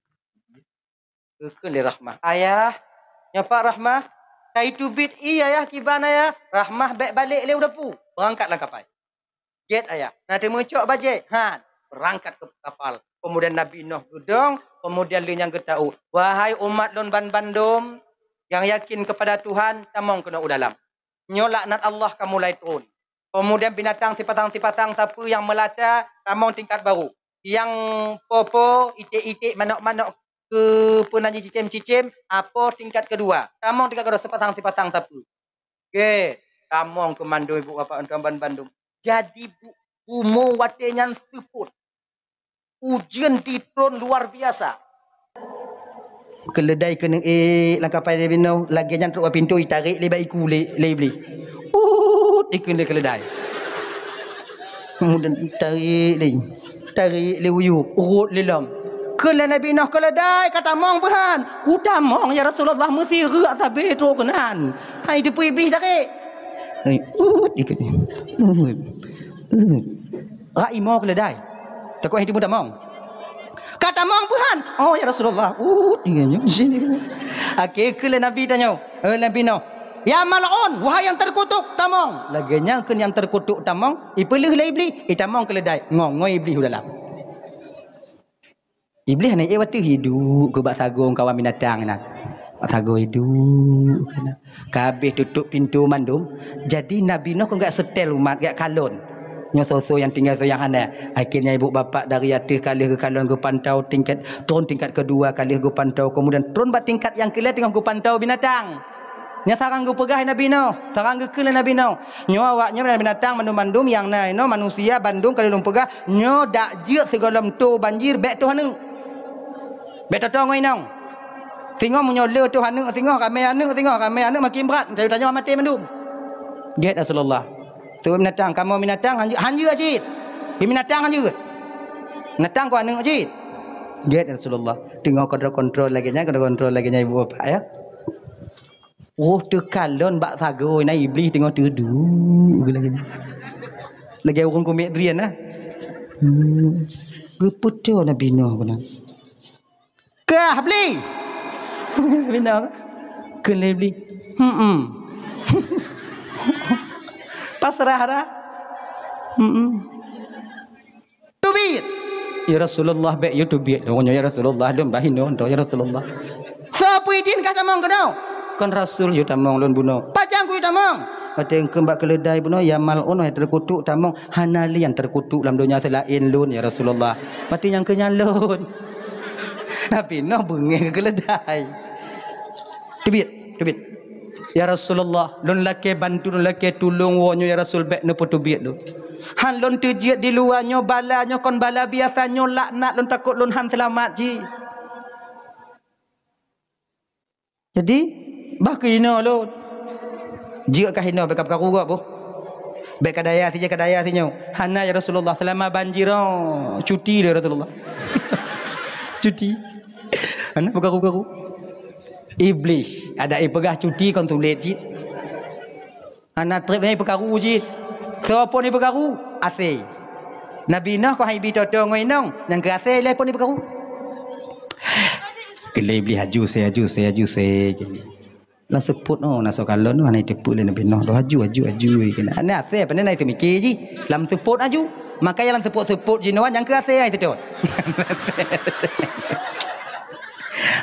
Geukheun lé Rahmah, "Ayah, nyoe pat Rahmah, ka jiteubiet ie Ayah kiban Ayah." "Rahmah, bék balek lé u dapu, beurangkat lam kapai." "Jeuet Ayah." "Na teumeucok bajée?" "Han." Beurangkat keu kapal. Keumudian Nabi Nuh geudong, keumudian lé nyan geuta'u, "Wahai umat lôn banbandum nyang yakin keupada Tuhan, tamong keunoe u dalam. Nyoe laknat Allah ka mulai turun." Keumudian binatang sipasang-sipasang sapeue nyang meulata tamong tingkat barô. Nyang po-po, iték-iték, manok-manok, keu peue nan jicicém-cicém, apo tingkat keudua. Tamong tingkat keudua sipasang-sipasang sapeue. Oke, tamong keu mandum ibu bapak tuan bandum. Jadi bu-, bumoe watée nyan seupôt. Ujeuen jitron luar biasa. Keuleudai keuneuk ék lam kapai Nabi Nuh, lagée nyan trok bak pintoe, jitarek lé bak iku lé, lé Iblih. Ut, ikheun lé keuleudai. Keumudian tarék lé, tarék lé u yup, rhot lé lom. Kheun lé Nabi Nuh, "Keuleudai, ka tamong peue han?" "Kutamong, ya Rasulullah, meusireuk sabe trok keunan." Hai, teupeu Iblih tarék. Hai, ut, ikheun. Ut, ut. Rak imo keuleudai. Takot hai teupeu tamong. "Ka tamong peue han?" "Oh, ya Rasulullah." Ut, ikheun. Akhé kheun lé Nabi tanyoe, eh, Nabi Nuh, "Ya mal'un, wahai nyang teukutuk, tamong." Lagée nyan kheun nyang teukutuk tamong, ipeuleueh lé Iblih, itamong keuleudai, ngong-ngong Iblih u dalam. Iblih hana ék watée hidup keu bak sagoe kawan binatang nyan. Bak sagoe hidup keunan. Ka habéh tutup pintoe mandum, jadi Nabi Nuh kon gak seutée umat, gak kalon. Nyoe soe-soe nyang tinggai, soe nyang hana. Akhirnya ibu bapak dari ateueh ka lheueh geukalon geupantau tingkat, tron tingkat keudua ka lheueh geupantau, keumudian tron bak tingkat nyang keulhèe teungoh geupantau binatang. Nyan sarang geupeugah lé Nabi Nuh, sarang geukheun lé Nabi Nuh. Nyoe awaknyoe binatang bandum-bandum nyang na inoe manusia bandum ka lheueh lôn peugah, nyoe dak jeuet sigohlom toe banjir bék toh aneuk. Bék tatong ngon inong. Singoh meunyoe le toh aneuk singoh, ramé aneuk singoh, ramé aneuk makin brat, tanyoe maté mandum. Gét Rasulullah. Teuma binatang, kamoe binatang hanjeuet, hanjeuet cit. Binatang hanjeuet. Binatang kon aneuk cit. Gét Rasulullah. Teungoh kontrol-kontrol lagée nyan, kontrol-kontrol lagée nyan ibu bapak ya. Oh, teukalon bak sagoe na Iblih teungoh teuduek lagée nyan. Lagée ureuëng kumiet drien na. Hmm. Geupeutoe Nabi Nuh keunan. Kah bli. Bina. Kheun lé bli. Hmm. Pasrah dah. Hmm. Teubiet. Ya Rasulullah, bék yue teubiet. Oh, ya Rasulullah, lôn bah inoe, ya Rasulullah. Soe peue idin kah tamong keunoe? Kon Rasul yue tamong lôn bunoe. Pajan kuyue tamong? Watée kheun bak keuleudai bunoe, ya mal'un, hai teukutuk tamong. Hana lé nyang teukutuk lam donya seulaén lôn, ya Rasulullah. Watée nyang keu nyan lôn. Nabi Nuh beungéh keu keuleudai. Teubiet, teubiet. Ya Rasulullah, lôn lakée bantu, lôn lakée tulông woe nyoe ya Rasul, bék neupeuteubiet lôn. Han lôn teujeuet di luwa nyoe bala nyoe kon bala biasa nyoe laknat lôn takot lôn han seulamat jih. Jadi, bah keu inoe lôn. Jeuet kah inoe bék ka peukaru gob boh. Bék ka daya sijeuet ka daya sinyoe. Hana ya Rasulullah, seulama banjir oh, cuti lé Rasulullah. Cuti. Hana peukaru-karu. Iblih, adak ipeugah cuti kon sulet cit. Hana treb nyan ipeukaru cit. Soe phon ipeukaru? Asée. Nabi Nuh kon han ibi toto ngon inong, nyang keu asée ilée phon ipeukaru. Keu lé Iblih aju se, aju se, aju se. Lam seupôt oh, na soe kalon oh, hana iteupeue lé Nabi Nuh. Aju, aju, aju, keunan. Hana asée, pane na iteumiké jih. Lam seupôt aju. Makanya lam seupôt-seupôt jinoe nyang keu asée ai seutôt.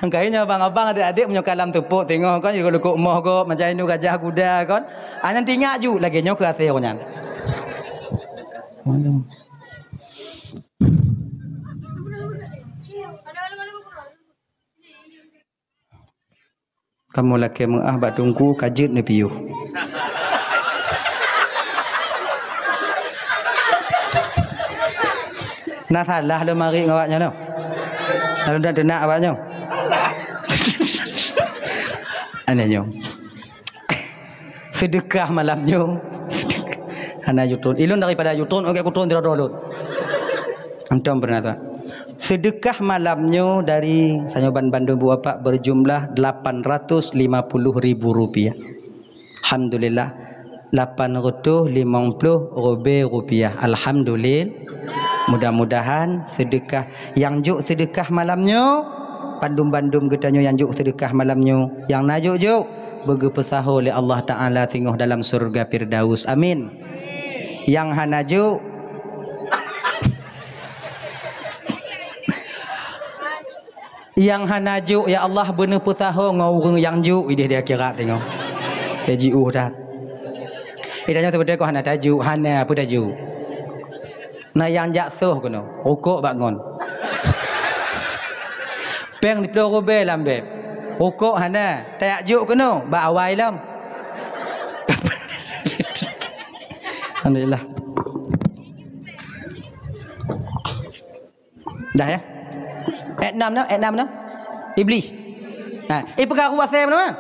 Angkai nyoe abang-abang, adék-adék meunyoe ka lam seupôt teungoh kon, jikok lukok moh gob, macam inu gajah guda kon. Ah, nyan teuingat ju, lagée nyoe keu asée nyan. Kamoe lakée meuáh bak teungku ka jeuet neupiôh. Na salah lôn marit ngon awaknyan nyoe. Na lôn teunak awaknyan. Aneh nyoe. Seudeukah malam nyoe. Hana jutron. Ilôn daripada jutron, oke kutron sidroe-droe lôn. Antom peureunah tuan. Seudeukah malam nyoe dari sanyoe ban bandum buet Bapak beujumlah lapan ratus lima puluh ribu rupiah. Alhamdulillah, lapan ratus limong ploh ribèe rupiah. Alhamdulillah. Mudah-mudahan seudeukah nyang jok seudeukah malam nyoe, bandum-bandum geutanyoe nyang jok seudeukah malam nyoe, nyang na jok-jok, beugeupeusaho lé Allah Taala singoh dalam syeuruga Firdaus. Amin. Nyang hana jok, nyang hana jok, ya Allah, beuneupeusaho ngon ureuëng nyang jok idéh di akhirat singoh. Ya jiôh that. Itanyoe seubeutoe kok hana tajok, hana peue tajok. Na nyang jak soh keunoe, rukok bak ngon. Péng siploh ribèe lam bèb. Rukok hana, tajak jok keunoe, bak awai lom. Alhamdulillah. Dah ya? Ayat enam na, ayat enam na. Iblis. Ha, ipeukaru asèe meunan.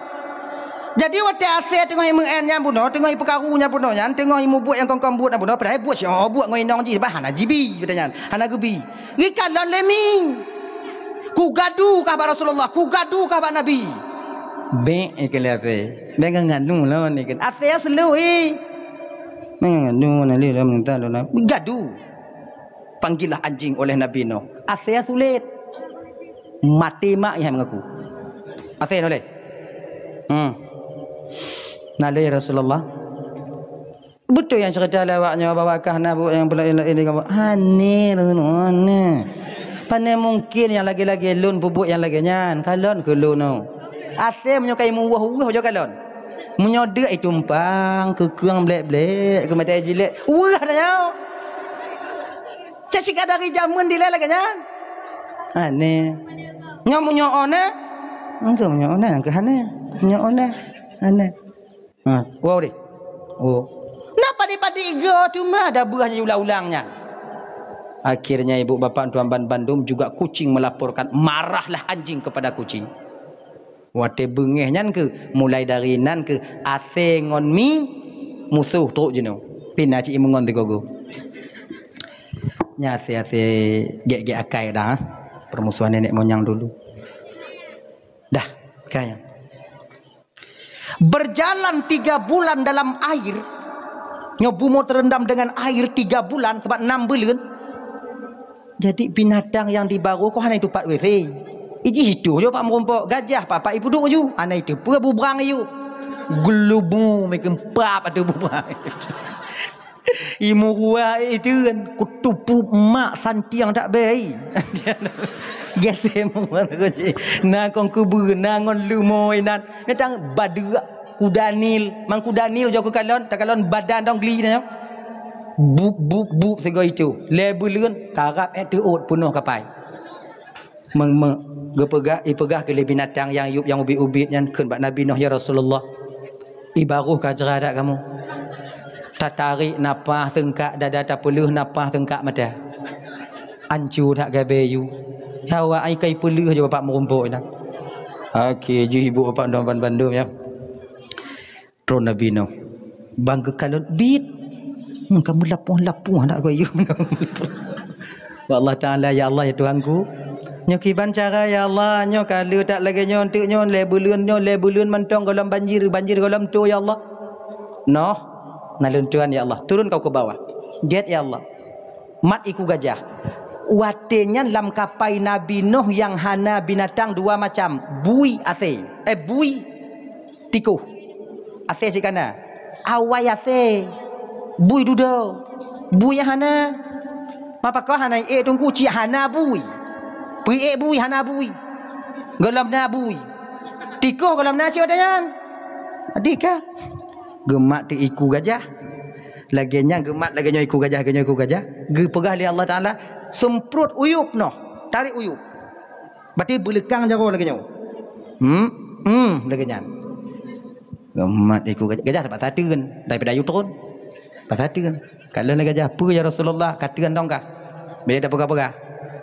Jadi watèe asèe teungoh imeu'en nyan bunoe, teungoh ipeukaru nyan bunoe nyan, teungoh imubuet nyang kong-kong buet nyan bunoe, padahai buet si oh buet ngon inong jih, bah hana jibi, kata nyan. Hana geubi. Geukalon lé mi. Kugadu kah bak Rasulullah, kugadu kah bak Nabi. Bèk ikeu lé asèe. Bèk nganu lôn ikeu. Asèe seuleuh, eh. Bèk nganu na lé lôn minta lôn. Gadu. Panggillah anjing oleh Nabi Nuh. Asèe sulet. Maté mak nyang mengaku. Asèe noleh. Hmm. Na lé Rasulullah. Beutôi nyang cerita lé awak nyoe bahwa kah na buet nyang peureulèe ini kamoe. Hana, hana. Pane mungkin nyang lagèe-lagèe lôn peubuet nyang lagèe nyan. Kalon keu lôn nyoe. Asèe meunyoe kai muweuh-weuh jok kalon. Meunyoe deuk itumpang, keukeueng blek-blek, keu mata jilek. Weuh dah nyoe. Cak sikadari jameun dilèe lagèe nyan. Aneh. Nyoe meunyoe ona. Engkau meunyoe ona, engkau hana. Meunyoe ona, hana. Ha, wow deh. Oh. Na padé-padé igo teuma ada buah ulang-ulang nyan. Akhirnya ibu bapak tuan ban bandum juga kucing melaporkan, marahlah anjing kepada kucing. Watèe beungèh nyan keuh, mulai dari nan keuh, asèe ngon mi, musoh trok jinoe. Pina cit imeungon sigogo. Nyan asèe-asèe gèk-gèk akai dah, ha? Permusuhan nenek moyang dulu. Dah, kaya. Berjalan tiga bulan dalam air, nyoe bumoe terendam dengan air tiga bulan, sabab enam buleuen. Jadi binatang nyang di barô kok hana itupat W C. Iji itu jo pak meurumpok, gajah papak ipuduk ju, hana iteupeue bubrang iyup. Geulubu meukeumpak ateueh bubrang. Imurua itu kan kutupu mak santiang tak bei. Gèt murua kunci. Na kong kubu, na ngon lumo inan. Datang badeuk kuda Nil, mang kuda Nil jok kalon, takalon badan dong geli nyoe. Bup bup bup sigoe itu. Lhèe buleuen karab eh teuôt peunoh kapai. Meng-, meng-, geupeugah, ipeugah keu lé binatang nyang yup nyang ubit-ubit nyan kheun bak Nabi Nuh, "Ya Rasulullah, ibaroh ka jra that kamoe. Tatarek nafah seungkak dada, tapeuleuh nafah seungkak mata. Ancu that gabèe yue. Awak ai kai peuleuh ju bapak meurumpok nyan." Oke, jih ibu bapak nyan ban bandum ya. Tron Nabi Nuh. Bang geukalon bit. Hmm, kamu lapoh-lapoh nak kau yum. Ya Allah Taala, ya Allah, ya Tuhanku. Nyoe kiban cara, ya Allah, nyoe ka le that lagèe nyoe, enteuk nyoe, lhèe buleuen nyoe, lhèe buleuen mantong gohlom banjir, banjir gohlom toe, ya Allah. Noh, na lôn tuan, ya Allah. Turun kau ke bawah. Gèt, ya Allah. Mat iku gajah. Watèe nyan lam kapai Nabi Nuh nyang hana binatang dua macam, bui asèe, eh, bui tikôh. Asèe cit ka na. Awai asèe. Bui dudoe. Bui nyang hana. Mapa kah hana ék teungku cit hana bui. Peuék bui hana bui. Gohlom na bui. Tikôh gohlom na cit watèe nyan. Adéh ka. Geumat teu iku gajah. Lagèe nyan geumat lagèe nyoe iku gajah, lagèe nyoe iku gajah. Geupeugah lé Allah Taala, "Seumprot uyup noh, tarek uyup." Berarti beuleukang jaroe lagèe nyoe. Hmm, hmm, lagèe nyan. Geumat iku gajah, gajah teupaksa teun daripada yue tron. Paksa teun. Kalon lé gajah, "Peue ya Rasulullah?" Ka teun dong kah. Bila dak peugah-peugah.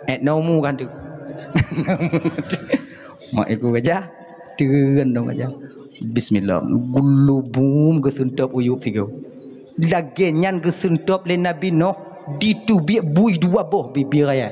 Eh, nomu kan tu. Mat iku gajah, teun dong gajah. Bismillah. Gulubum geuseuntob uyup sigoe. Lagèe nyan geuseuntob lé Nabi Nuh diteubiet bui dua boh bibie raya.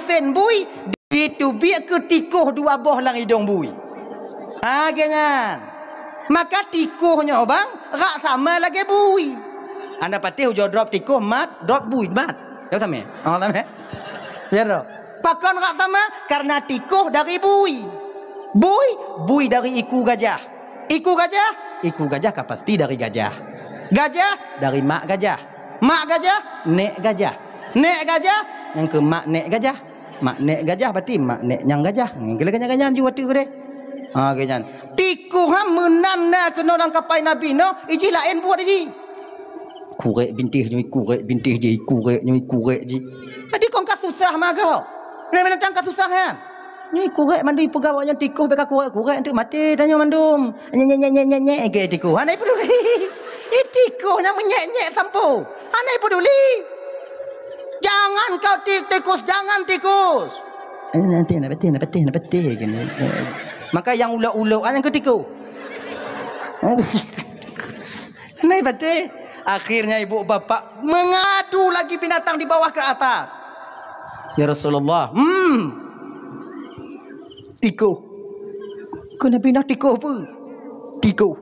meusén bui, jiteubiet keu tikoh dua boh lam idong bui. Ha, lagèe nyan. Maka tikoh nyoe bang, rak sama lagèe bui. Anda patéh ujoe drob tikoh mat, drob bui mat. Ya, sama. Oh, sama. Ya, drob. Pakon rak sama? Karena tikoh dari bui. Bui, bui dari iku gajah. Iku gajah, iku gajah ka pasti dari gajah. Gajah dari mak gajah. Mak gajah, nek gajah. Nek gajah, nyang keu mak nek gajah. Mak nek gajah berarti mak nek nyang gajah. Nyan keuh lagèe nyan ju watèe keudeh. Ha, lagèe nyan. Tikoh han meunan na keunoe lam kapai Nabi Nuh, ijih laén buet jih. Kurek bintéh nyoe, kurek bintéh jih, kurek nyoe, kurek jih. Jadi kon ka susah meuagoe. Binatang ka susah nyan. Nyoe kurek mandum ipeugah awak nyan tikoh, bèk ka kurek-kurek, enteuk maté tanyoe mandum. Nyek, nyek, nyek, nyek, nyek, nyek, gèt tikoh. Hana peduli. Ih, tikoh nyang meunyek-nyek sampoe. Hana peduli. Jangan kau ti-, tikus, jangan tikus. Eh, nanti nak patah, nak patah, nak patah, kan. Maka nyang ulok-ulok, ah, nyang keu tikoh. Hana patah. Akhirnya ibu bapak mengadu lagi binatang di bawah ke atas. "Ya Rasulullah, hmm, tikoh." Keu Nabi Nuh tikoh peue? Tikoh.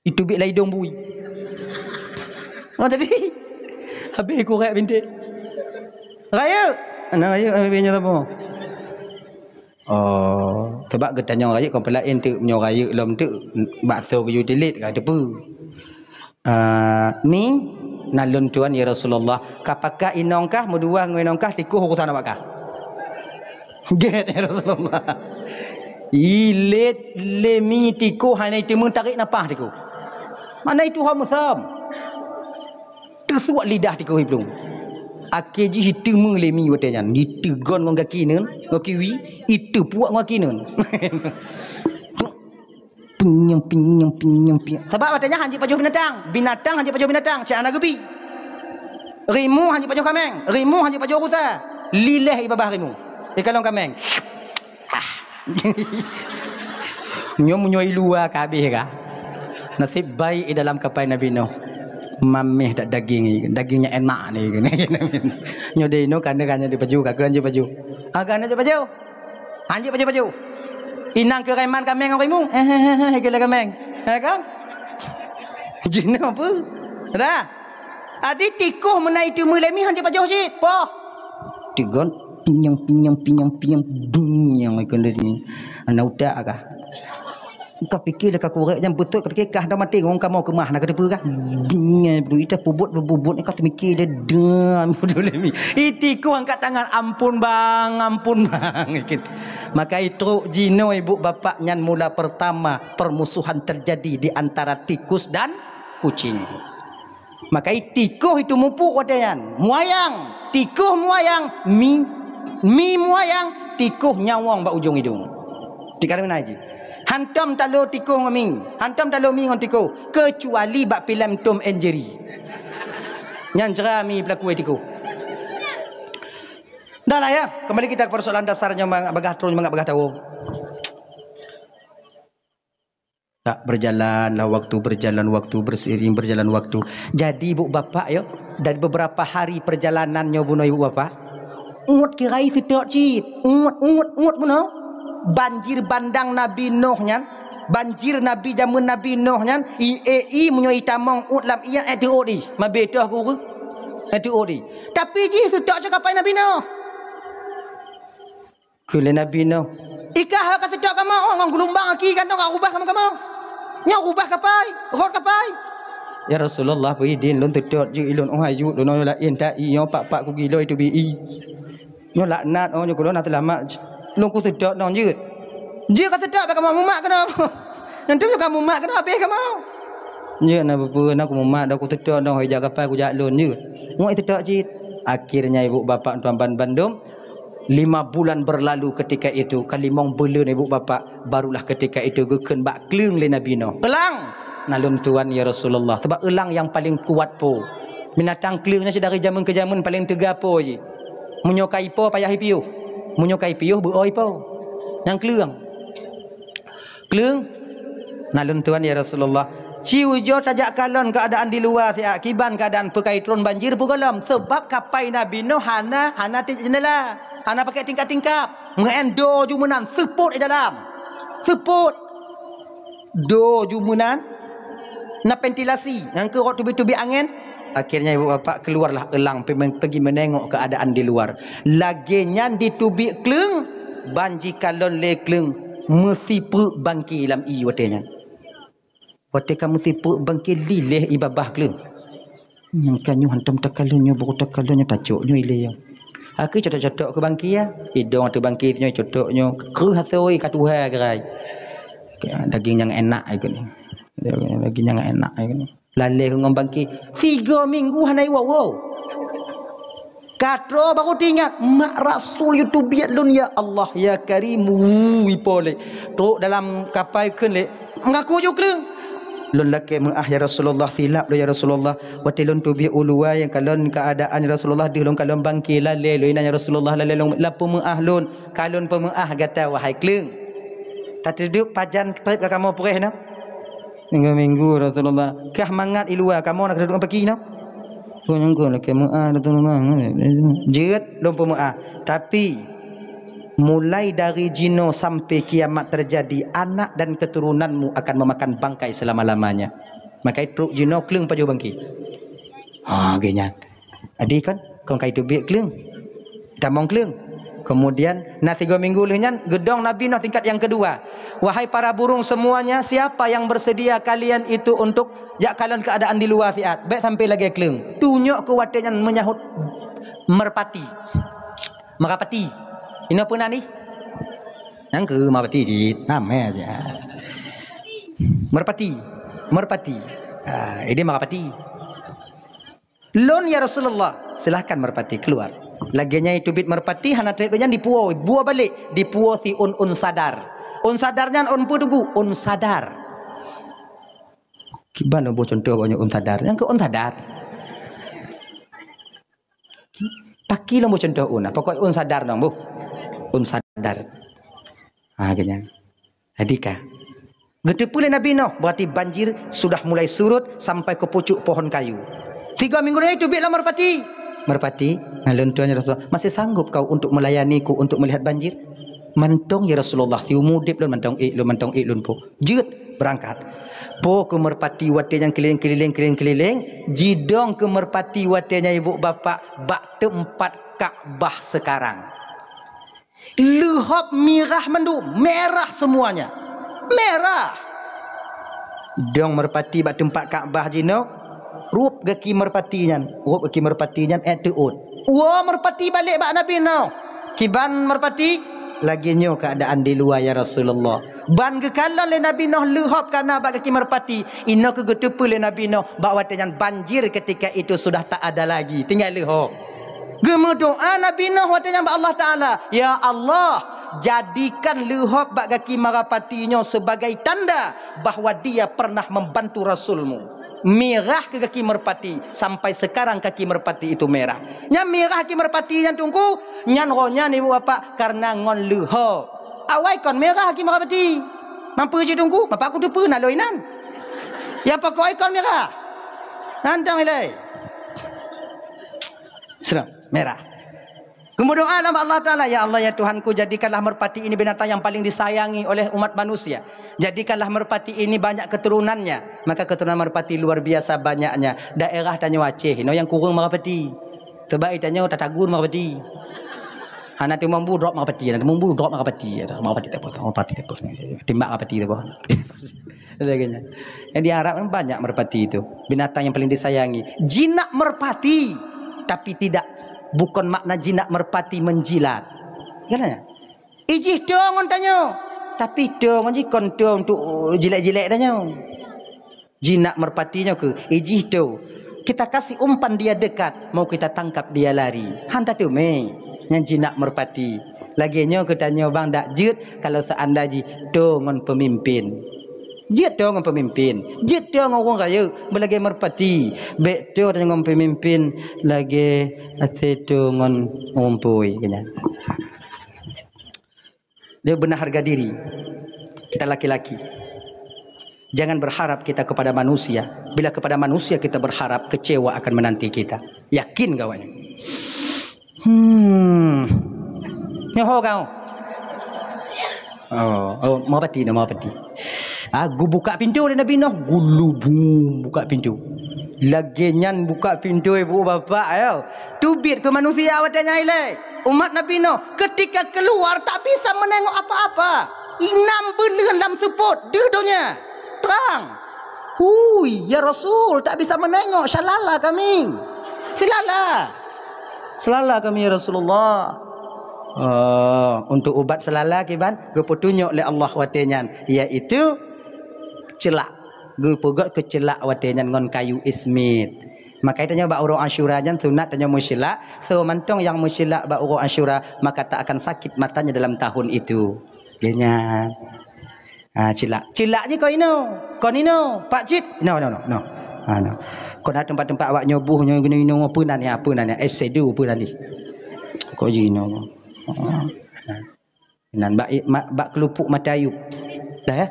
Iteubiet lam idong bui. Oh, jadi, habéh kurek bintéh. Rayeuk. Hana rayeuk, habéh nyan saboh. Oh, sabab geutanyong rayeuk kon peulaén teuk, meunyoe rayeuk lom teuk bakso geuyue tilet ka teupeue. Ah, mi, na lôn tuan ya Rasulullah, ka pakat inong kah, meudua ngon inong kah, tikoh urusan awak kah? Gèt ya Rasulullah. Ilet lé mi tikoh hana iteumé tarék nafah tikoh. Mana itu hom sam. Teusuak lidah tikoh iplueng. Akhé jih iteumé lé mi watèe nyan, iteugon ngon gaki neun, ngon kiwi, iteupuak ngon gaki neun. Pinyong, pinyong, pinyong, pinyong. Sabab watèe nyan hanjeuet pajoh binatang. Binatang hanjeuet pajoh binatang, cit hana geubi. Rimueng hanjeuet pajoh kaméng, rimueng hanjeuet pajoh rusa. Lileh i babah rimueng. Ikalon kaméng. Ah. Nyoe meunyoe i luwa ka habéh ka. Naseb baik i dalam kapai Nabi Nuh. Maméh that daging, daging nyan enak ni. Nyoe di inoe kana-kana di paju, ka keu hanjeuet paju. Ah, kana hanjeuet paju. Hanjeuet paju-paju. Inong keu reman kaméng ngon rimueng. Eh, eh, eh, eh, keu lé kaméng. Eh, kan? Jinoe peue? Dah. Adi tikoh meunan iteumé lé mi hanjeuet pajoh cit. Poh. Teugon. Pinyong, pinyong, pinyong, pinyong. Bunyong ikon dari ni. Anak utak kah? Ka pike lé ka kurek nyan beutôi, ka pike kah dah maté ngon kamoe keumah na ka teupeue kah? Nyan beudui ita pubut, pubut ka teumike lé dan beudui lé mi. Itiku angkat tangan, "Ampun bang, ampun bang." Maka itrok jinoe ibu bapak nyan mula pertama permusuhan terjadi di antara tikus dan kucing. Maka i tikoh itu mupuk watèe nyan. Muayang, tikoh muayang, mi, mi muayang, tikoh nyawong bak ujong idong. Tiga meunan jih. Hantom talo tikoh ngon mi, hantom talo mi ngon tikoh, kecuali bak filem Tom and Jerry. Nyan jra mi peulaku tikoh. Dah lah ya, kembali kita ke persoalan dasarnya, mangat bagah troh, mangat bagah tawoe. Tak berjalanlah waktu, berjalan waktu, berseiring berjalan waktu. Jadi, ibu bapak, yo, dari beberapa hari perjalanan nyoe bunoe ibu bapak, ngot kirai seutôt cit. Ngot, ngot, ngot bunoe. Banjir bandang Nabi Nuh nyan, banjir Nabi jameun Nabi Nuh nyan, i, eh, i, meunyoe itamong ôt lam ié, eh, teuôt i. Mabé toh keu ureueng, eh, teuôt i. Tapi jih seutôt cit kapai Nabi Nuh. Kheun lé Nabi Nuh, "I kah ka seutôt kamoe, oh, ngon geulumbang aki gantong ka rubah kamoe-kamoe. Nyoe rubah kapai, rhot kapai." "Ya Rasulullah, peuidin lôn seutôt jeuet ilôn, oh, hayut lôn nyoe laén ta i nyoe, pak-pak kugiloi teubiet i. Nyoe laknat, oh, nyoe keu lôn na seulamat. Lôn kuseutôt nyoe jeuet." "Jeuet kaseutôt, bèk kamoe mumat keunoe." "Nyan tu kamoe mumat keunoe, habéh kamoe." "Jeuet na peue-peue, na kumumat, dah kuseutôt nyoe, hai jak kapai kujak lôn jeuet." Nyoe seutôt cit. Akhirnya ibu bapak tuan ban bandum, lima bulan berlalu ketika itu, ka limong buleuen ibu bapak, barulah ketika itu geukheun bak kleueng lé Nabi Nuh, "Eulang!" "Na lôn tuan, ya Rasulullah." Sabab eulang nyang paleng kuat po. Binatang kleueng nyan cit dari jameun keu jameun paleng teuga po jih. Meunyoe ka ipo payah ipiôh. Meunyoe ka ipiôh beu-o ipo. Nyang kleueng. "Kleueng, na lôn tuan, ya Rasulullah. Ci ujoe tajak kalon keuadaan di luwa siat, kiban keuadaan, peu ka itron banjir peu gohlom, sabab kapai Nabi Nuh hana, hana ti-, jeundela, hana pakai tingkap-tingkap. Meu'en do ju meunan, seupôt i dalam. Seupôt. Do ju meunan, na ventilasi, nyang keu rot teubiet-teubiet angén." Akhirnya ibu bapak keluarlah eulang pe-, peugi meunengok keuadaan di luar. Lagèe nyan diteubiet kleueng, ban jikalon lé kleueng meusipeuk bangke lam ié watèe nyan. Watèe ka meusipeuk bangke, lileh ié babah kleueng. "Nyang ka nyoe hantom takalon, nyoe baru takalon, nyoe tacok, nyoe ilèe nyoe." Akhé cocok-cocok keu bangke, ya. Idong ateueh bangke nyoe cocok nyoe, kreueh asoe ka tuha gerai. Daging nyang enak ikôt ni. Daging nyang enak ikôt ni. Lalè ngon bangke, tiga minggu hana iwoe-woe. Ka troh baru teuingat, mak Rasul yue teubiet lôn, ya Allah, ya Karim, wui polek. Trok dalam kapai kheun lé, ngaku ju kleueng. Lôn lakèe meu'ah, ya Rasulullah, silap lôn, ya Rasulullah. Watèe lôn teubiet u luwa nyang kalon keuadaan, ya Rasulullah, deuh lôn kalon bangke, lalè lôn inan, ya Rasulullah, lalè lôn, lôn peumeu'ah lôn, ka lôn peumeu'ah gata, wahai kleueng. Tateuduek pajan trép ka kamoe preh na. Minggu-minggu Rasulullah, kah mangat i luwa, kamoe na keududuk paki nyoe. Keu nyang keu lakèe meu'ah Rasulullah. Jeuet lôn peumeu'ah. Tapi, mulai dari jinoe sampai kiamat terjadi, anak dan keturunanmu akan memakan bangkai selama-lamanya. Maka trok jinoe kleueng pajoh bangke. Ha, geuh nyan. Jadi kan, kon ka iteubiet kleueng. Tamong kleueng. Kemudian, na tiga minggu lheueh nyan, geudong Nabi Nuh tingkat nyang keudua. "Wahai para burung semuanya, siapa yang bersedia kalian itu untuk jak kalon keuadaan di luwa siat? Bèk sampai lagèe kleueng." Tunyok keu watèe nyan meunyaut meurpati. Meurapati. Inoe peue nan ih? Nyang keu meurapati cit, namè aja. Meurpati. Meurpati. Ah, ini meurapati. "Lôn, ya Rasulullah." "Silahkan meurpati, keluar." Lagèe nyan iteubiet meurpati, hana trép lôn nyan dipuwoe, buwoe balek, dipuwoe si ôn, ôn sadar. Ôn sadar nyan ôn peue Teungku? Ôn sadar. Kiban lôn boh cuntoh bak nyoe ôn sadar. Nyang keu ôn sadar. Paki lôn boh cuntoh ôn, pokok ôn sadar nong boh. Ôn sadar. Ha, geuh nyan. Jadi ka. Geuteupeue lé Nabi Nuh, berarti banjir sudah mulai surut sampai ke pucuk pohon kayu. Tiga minggu lagi teubiet lah meurpati. Meurpati, "Na lôn tuan, ya Rasulullah, masih sanggup kau untuk melayaniku untuk melihat banjir?" "Mantong, ya Rasulullah, siumu udép lôn mantong ék lôn, mantong ék lôn po." Jeuet, beurangkat. Po keu meurpati watèe nyan keulileng-keulileng, keulileng-keulileng, jidong keu meurpati watèe nyan ibu bapak bak teumpat Ka'bah sekarang. Leuhop mirah mandum, merah semuanya. Merah. Dong meurpati bak teumpat Ka'bah jinoe, ruep gaki meurpati nyan, ruep gaki meurpati nyan, eh, teuôt. Woe meurpati balek bak Nabi Nuh. Kiban meurpati, "Lagèe nyoe keuadaan di luwa, ya Rasulullah." Ban geukalon lé Nabi Nuh leuhop ka na bak gaki meurpati, inoe keu geuteupeue lé Nabi Nuh bak watèe nyan banjir ketika itu sudah tak ada lagi, tinggai leuhop. Geumeudoa Nabi Nuh watèe nyan bak Allah Taala, "Ya Allah, jadikan leuhop bak gaki meurpati nyoe sebagai tanda bahwa dia pernah membantu Rasul-Mu." Mirah keu gaki meurpati, sampai sekarang kaki meurpati itu merah. Nyan mirah gaki meurpati nyan Teungku, nyan roh nyan ibu bapak, karena ngon leuhop. Awai kon mirah gaki meurpati. Mampu cit Teungku, bapak kuteupeue na lôn inan. Ya pokok ikon mirah. Nantang ilai. Serap, merah. Geumeudoá lom bak Allah Taala, "Ya Allah, ya Tuhanku, jadikanlah merpati ini binatang yang paling disayangi oleh umat manusia. Jadikanlah merpati ini banyak keturunannya." Maka keturunan merpati luar biasa banyaknya. Daerah tanyoe Aceh, inoe nyang kureueng merpati. Sabab tanyoe tatagun merpati. Hana teumambu drop merpati, hana teumambu drop merpati. Merpati teupeu, merpati teupeu. Timbak merpati teupeu. Sebagainya. Yang diharapkan banyak merpati itu. Binatang yang paling disayangi. Jinak merpati. Tapi tidak, bukan makna jinak merpati menjilat. Kan ya? Ijih tong ngon tanyoe. Tapi tong ngon jih kon tong untuk jilek-jilek tanyoe. Jinak merpati nyoe keuh, ijih tong. Kita kasih umpan dia dekat, mau kita tangkap dia lari. Han tateumé. Nyan jinak merpati. Lagée nyoe keuh tanyoe bang dak jeuet kalau seandai jih tong ngon peumimpin. Jeuet tong ngon peumimpin. Jeuet tong ngon ureuëng rayeuk beulagée merpati. Bék tong ngon peumimpin lagée asée tong ngon rumpui. Keu nyan. Dia benar harga diri. Kita laki-laki. Jangan berharap kita kepada manusia. Bila kepada manusia kita berharap, kecewa akan menanti kita. Yakin kawan. Hmm. Nyoho kau. Oh, oh, mau pati dah, mau pati. Ah, gu buka pintu dia Nabi Nuh, gulubum buka pintu. Lagée nyan buka pintu ibu bapak, yo. Teubiet keu manusia watée nyan ilée. Umat Nabi Nuh, ketika keluar tak bisa menengok apa-apa. Enam buleuen lam seupôt, deuh donya. Terang. Hui, ya Rasul, tak bisa menengok, syalala kami. Syalala. Syalala kami, ya Rasulullah. Oh, untuk ubat syalala kiban, geupeutunyok lé Allah watée nyan, yaitu celak. Geupeugot keu celak watée nyan ngon kayu ismit. Maka tanyoe bak uroe Asyura nyan sunat tanyoe meucelak, so mantong nyang meucelak bak uroe Asyura, maka tak akan sakit matanya dalam tahun itu. Lé nyan. Ha, celak. Celak jih kon inoe. Kon inoe. Pak cit. No, no, no, no. Ha, no. Kon na teumpat-teumpat awak nyoe buh nyoe geunoe inoe peue nan ya, peue nan ya. Es sedu peue nan di. Kok jih inoe. Ha. Nan bak, bak, bak keulupuk mata ayub. Dah ya?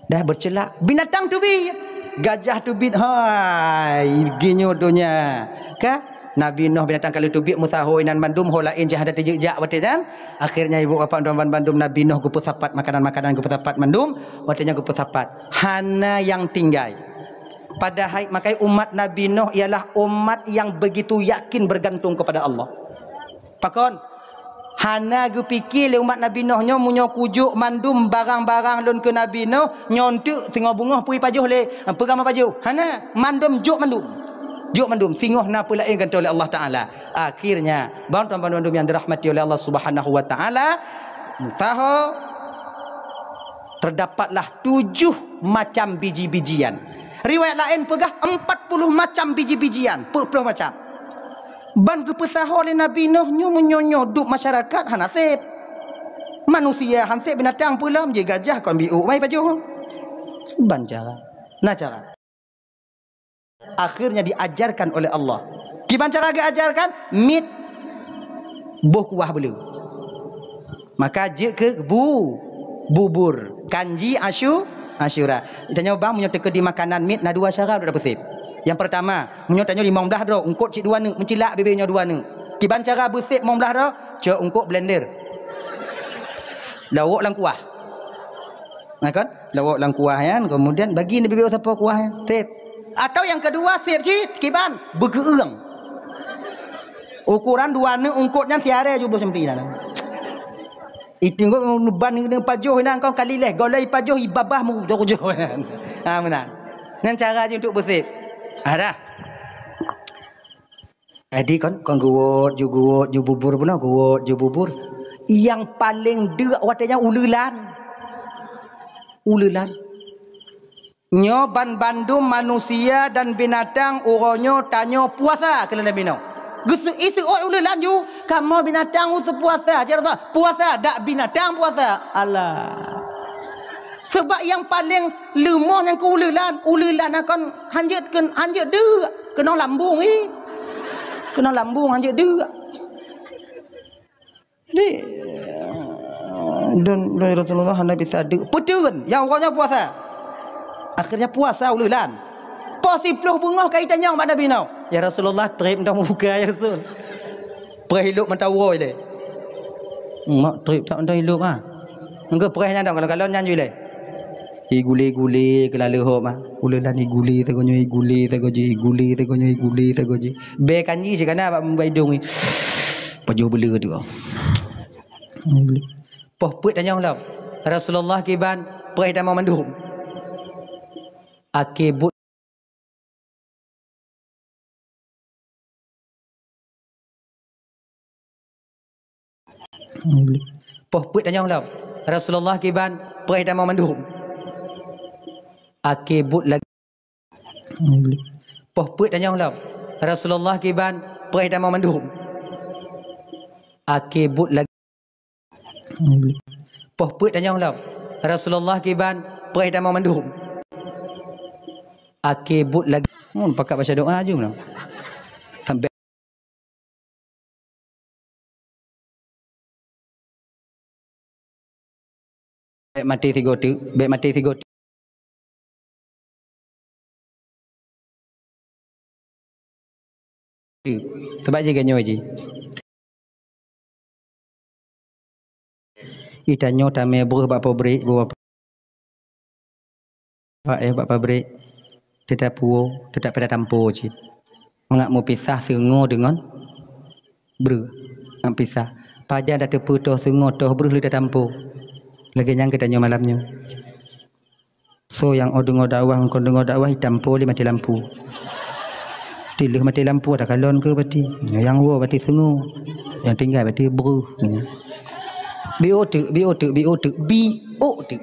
Dah bercelak. Binatang teubiet. Gajah teubiet. Hai, ginyoe donya. Ka? Nabi Nuh binatang ka lheueh teubiet meusaho inan bandum, ho laén jih hana teujak watée nyan. Akhirnya ibu bapak tuan bandum Nabi Nuh geupeusapat makanan-makanan geupeusapat mandum, watée nyan geupeusapat. Hana nyang tinggai. Padahai makai umat Nabi Nuh ialah umat yang begitu yakin bergantung kepada Allah. Pakon? Hana geupike lé umat Nabi Nuh nyoe meunyoe kujok mandum barang-barang lôn keu Nabi Nuh, nyoe teuk singoh beungoh pui pajoh lé, peugah meupajoh. Hana, mandum jok mandum. Jok mandum, singoh na peulaén gantoe lé Allah Taala. Akhirnya, bang tuan bandum yang dirahmati oleh Allah Subhanahu wa Taala, meusaho terdapatlah tujuh macam biji-bijian. Riwayat laén peugah empat puluh macam biji-bijian, peuet ploh macam. Ban geupeusaho lé Nabi Nuh nyoe meunyoe nyoe duek masyarakat hana sép. Manusia han sép binatang peue lom, jih gajah kon biôk mai pajoh. Ban cara. Na cara. Akhirnya diajarkan oleh Allah. Kiban cara geuajarkan, miet boh kuah beuleue. Maka jeuet keu bu, bubur. Kanji Asyu, Asyura. Tanyoe bang, meunyoe teukeudi makanan miet na dua cara dapeuet sép. Yang pertama, meunyoe tanyoe limong blaih droe, eungkôt cit dua neuk, meucilak bibée nyoe dua neuk. Kiban cara beusép limong blaih droe, cok eungkôt blender. Lawok lam kuah. Nah kan? Lawok lam kuah nyan, kemudian bagi ni bibée sapo kuah nyan. Sép. Atau yang kedua, sép cit, kiban, beugeueung. Ukuran dua neuk eungkôt nyan siaré jubloh sempri dalam. Itu eungkôt ban ni pajoh nyan kau kali leh, golai pajoh ibabah mu joh-joh nyan. Ha, meunan. Nyan cara jih untuk beusép. Ha, dah. Jadi kon, kon geuwot, ju geuwot, ju bubur pun geuwot, ju bubur. Yang paling deuk watée nyan uleulan. Uleulan. Nyoe ban bandum manusia dan binatang uroe nyoe tanyoe puasa keu Nabi Nuh. Geuseu-, iseuôt uleulan ju, kamoe binatang useuôt puasa, ya Rasulullah. Puasa, dak binatang puasa. Alah. Sebab yang paling leumoh nyang keu uleulan, uleulan kon hanjeuet keu, hanjeuet deuk, keunong lambung ih. Keunong lambung hanjeuet deuk. Jadi, don, don Rasulullah hana bisa deuk. Peuteun, nyang uroe nyoe puasa. Akhirnya puasa uleulan. Poh siploh beungoh ka itanyong bak Nabi Nuh. Ya Rasulullah, trép dong buka ya Rasul. Preh ilop mata uroe ilée. Mak trép tak mantong ilop ha. Engkau preh nyan dong, kalau-kalau nyan ju ilée. Igule-gule keu laleuhob ha. Uleulan igule sagoe nyoe, igule sagoe jih, igule sagoe nyoe, igule sagoe jih. Bèe kanji sikana bak, bak idong ni. Pajoh beule tu. Poh peuet tanyong lom. Rasulullah kiban preh tamong mandum. Akhé buet Poh peuet tanyong lom. Rasulullah kiban preh tamong mandum. Akhé buet lagi. Poh peuet tanyong lom. Rasulullah kiban preh tamong mandum. Akhé buet lagi. Poh peuet tanyong lom. Rasulullah kiban preh tamong mandum. Akhé buet lagi. Hmm, pakat baca doa ju noh. Sampai Bèk maté sigoe teuk, bèk maté sigoe teuk. Sabab jih geutanyoe jih. Ih, tanyoe tamè breuh bak pabrék, bu Pak eh, bak pabrék, teutapuwoe, teutab peutampo cit. Mangat meupisah seungoe deungon breuh. Mangat pisah. Pajan tateupeue toh seungoe, toh breuh lé tatampo. Lagèe nyan geutanyoe malam nyoe. Soe nyang 'oh deungoe dakwah, kon deungoe dakwah, jitampo lé maté lampu. Tileuh maté lampu, ada kalon keu bati. Nyang woe bati seungoe. Nyang tinggai bati breuh. Biôh teuk, biôh teuk, biôh teuk, biôh teuk.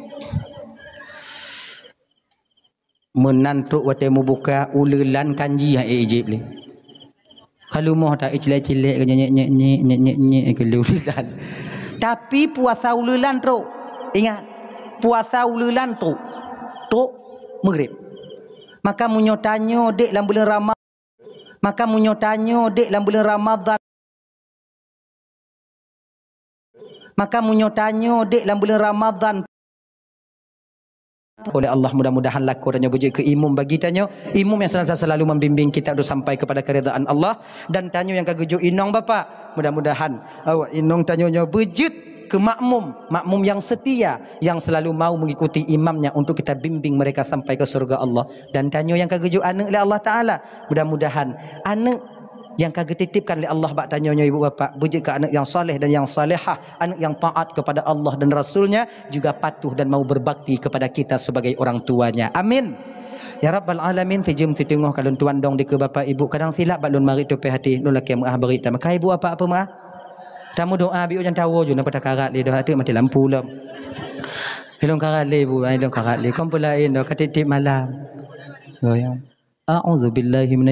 Meunan trok watèe mubuka uleulan kanji han ék jieb lé. Ka leumoh ta ék cilek-cilek, nyek-nyek, nyek-nyek, nyek-nyek, nyek-nyek, keu lé uleulan. Tapi puasa uleulan trok. Ingat, puasa uleulan trok. Trok Maghrib. Maka meunyoe tanyoe dék lam buleuen Rama-, Maka meunyoe tanyoe dék lam buleuen Ramadhan, maka meunyoe tanyoe dék lam buleuen Ramadhan, oleh Allah, mudah-mudahan lakoe tanyoe beujeuet keu imum bagi tanyoe, imum yang senantiasa selalu membimbing kita untuk sampai kepada keridhaan Allah, dan tanyoe nyang ka geujok inong bapak, mudah-mudahan awak inong tanyoe nyoe beujeuet keu makmum, makmum yang setia, yang selalu mau mengikuti imamnya untuk kita bimbing mereka sampai ke surga Allah. Dan tanyoe nyang ka geujok aneuk lé Allah Taala, mudah-mudahan aneuk nyang ka geutitipkan lé Allah bak tanyoe nyoe ibu bapak, beujeuet keu aneuk nyang saleh dan nyang salehah, aneuk nyang taat kepada Allah dan Rasul-Nya, juga patuh dan mau berbakti kepada kita sebagai orang tuanya. Amin. Ya Rabbal Alamin, sijeuem siteungoh ka lôn tuan dong dikeue bapak ibu, kadang silap bak lôn marit tupéh até, lôn lakèe meu'ah barit, tameukai ibu bapak peumeu'ah. Tameudoa biôh nyang tawoe ju, napa takarat lé doh, até maté lampu lom. Ilôn karat lé bu, ilôn karat lé. Kon peulaén doh, ka tiep-tiep malam. Oh, ya. A'udzubillahi minasy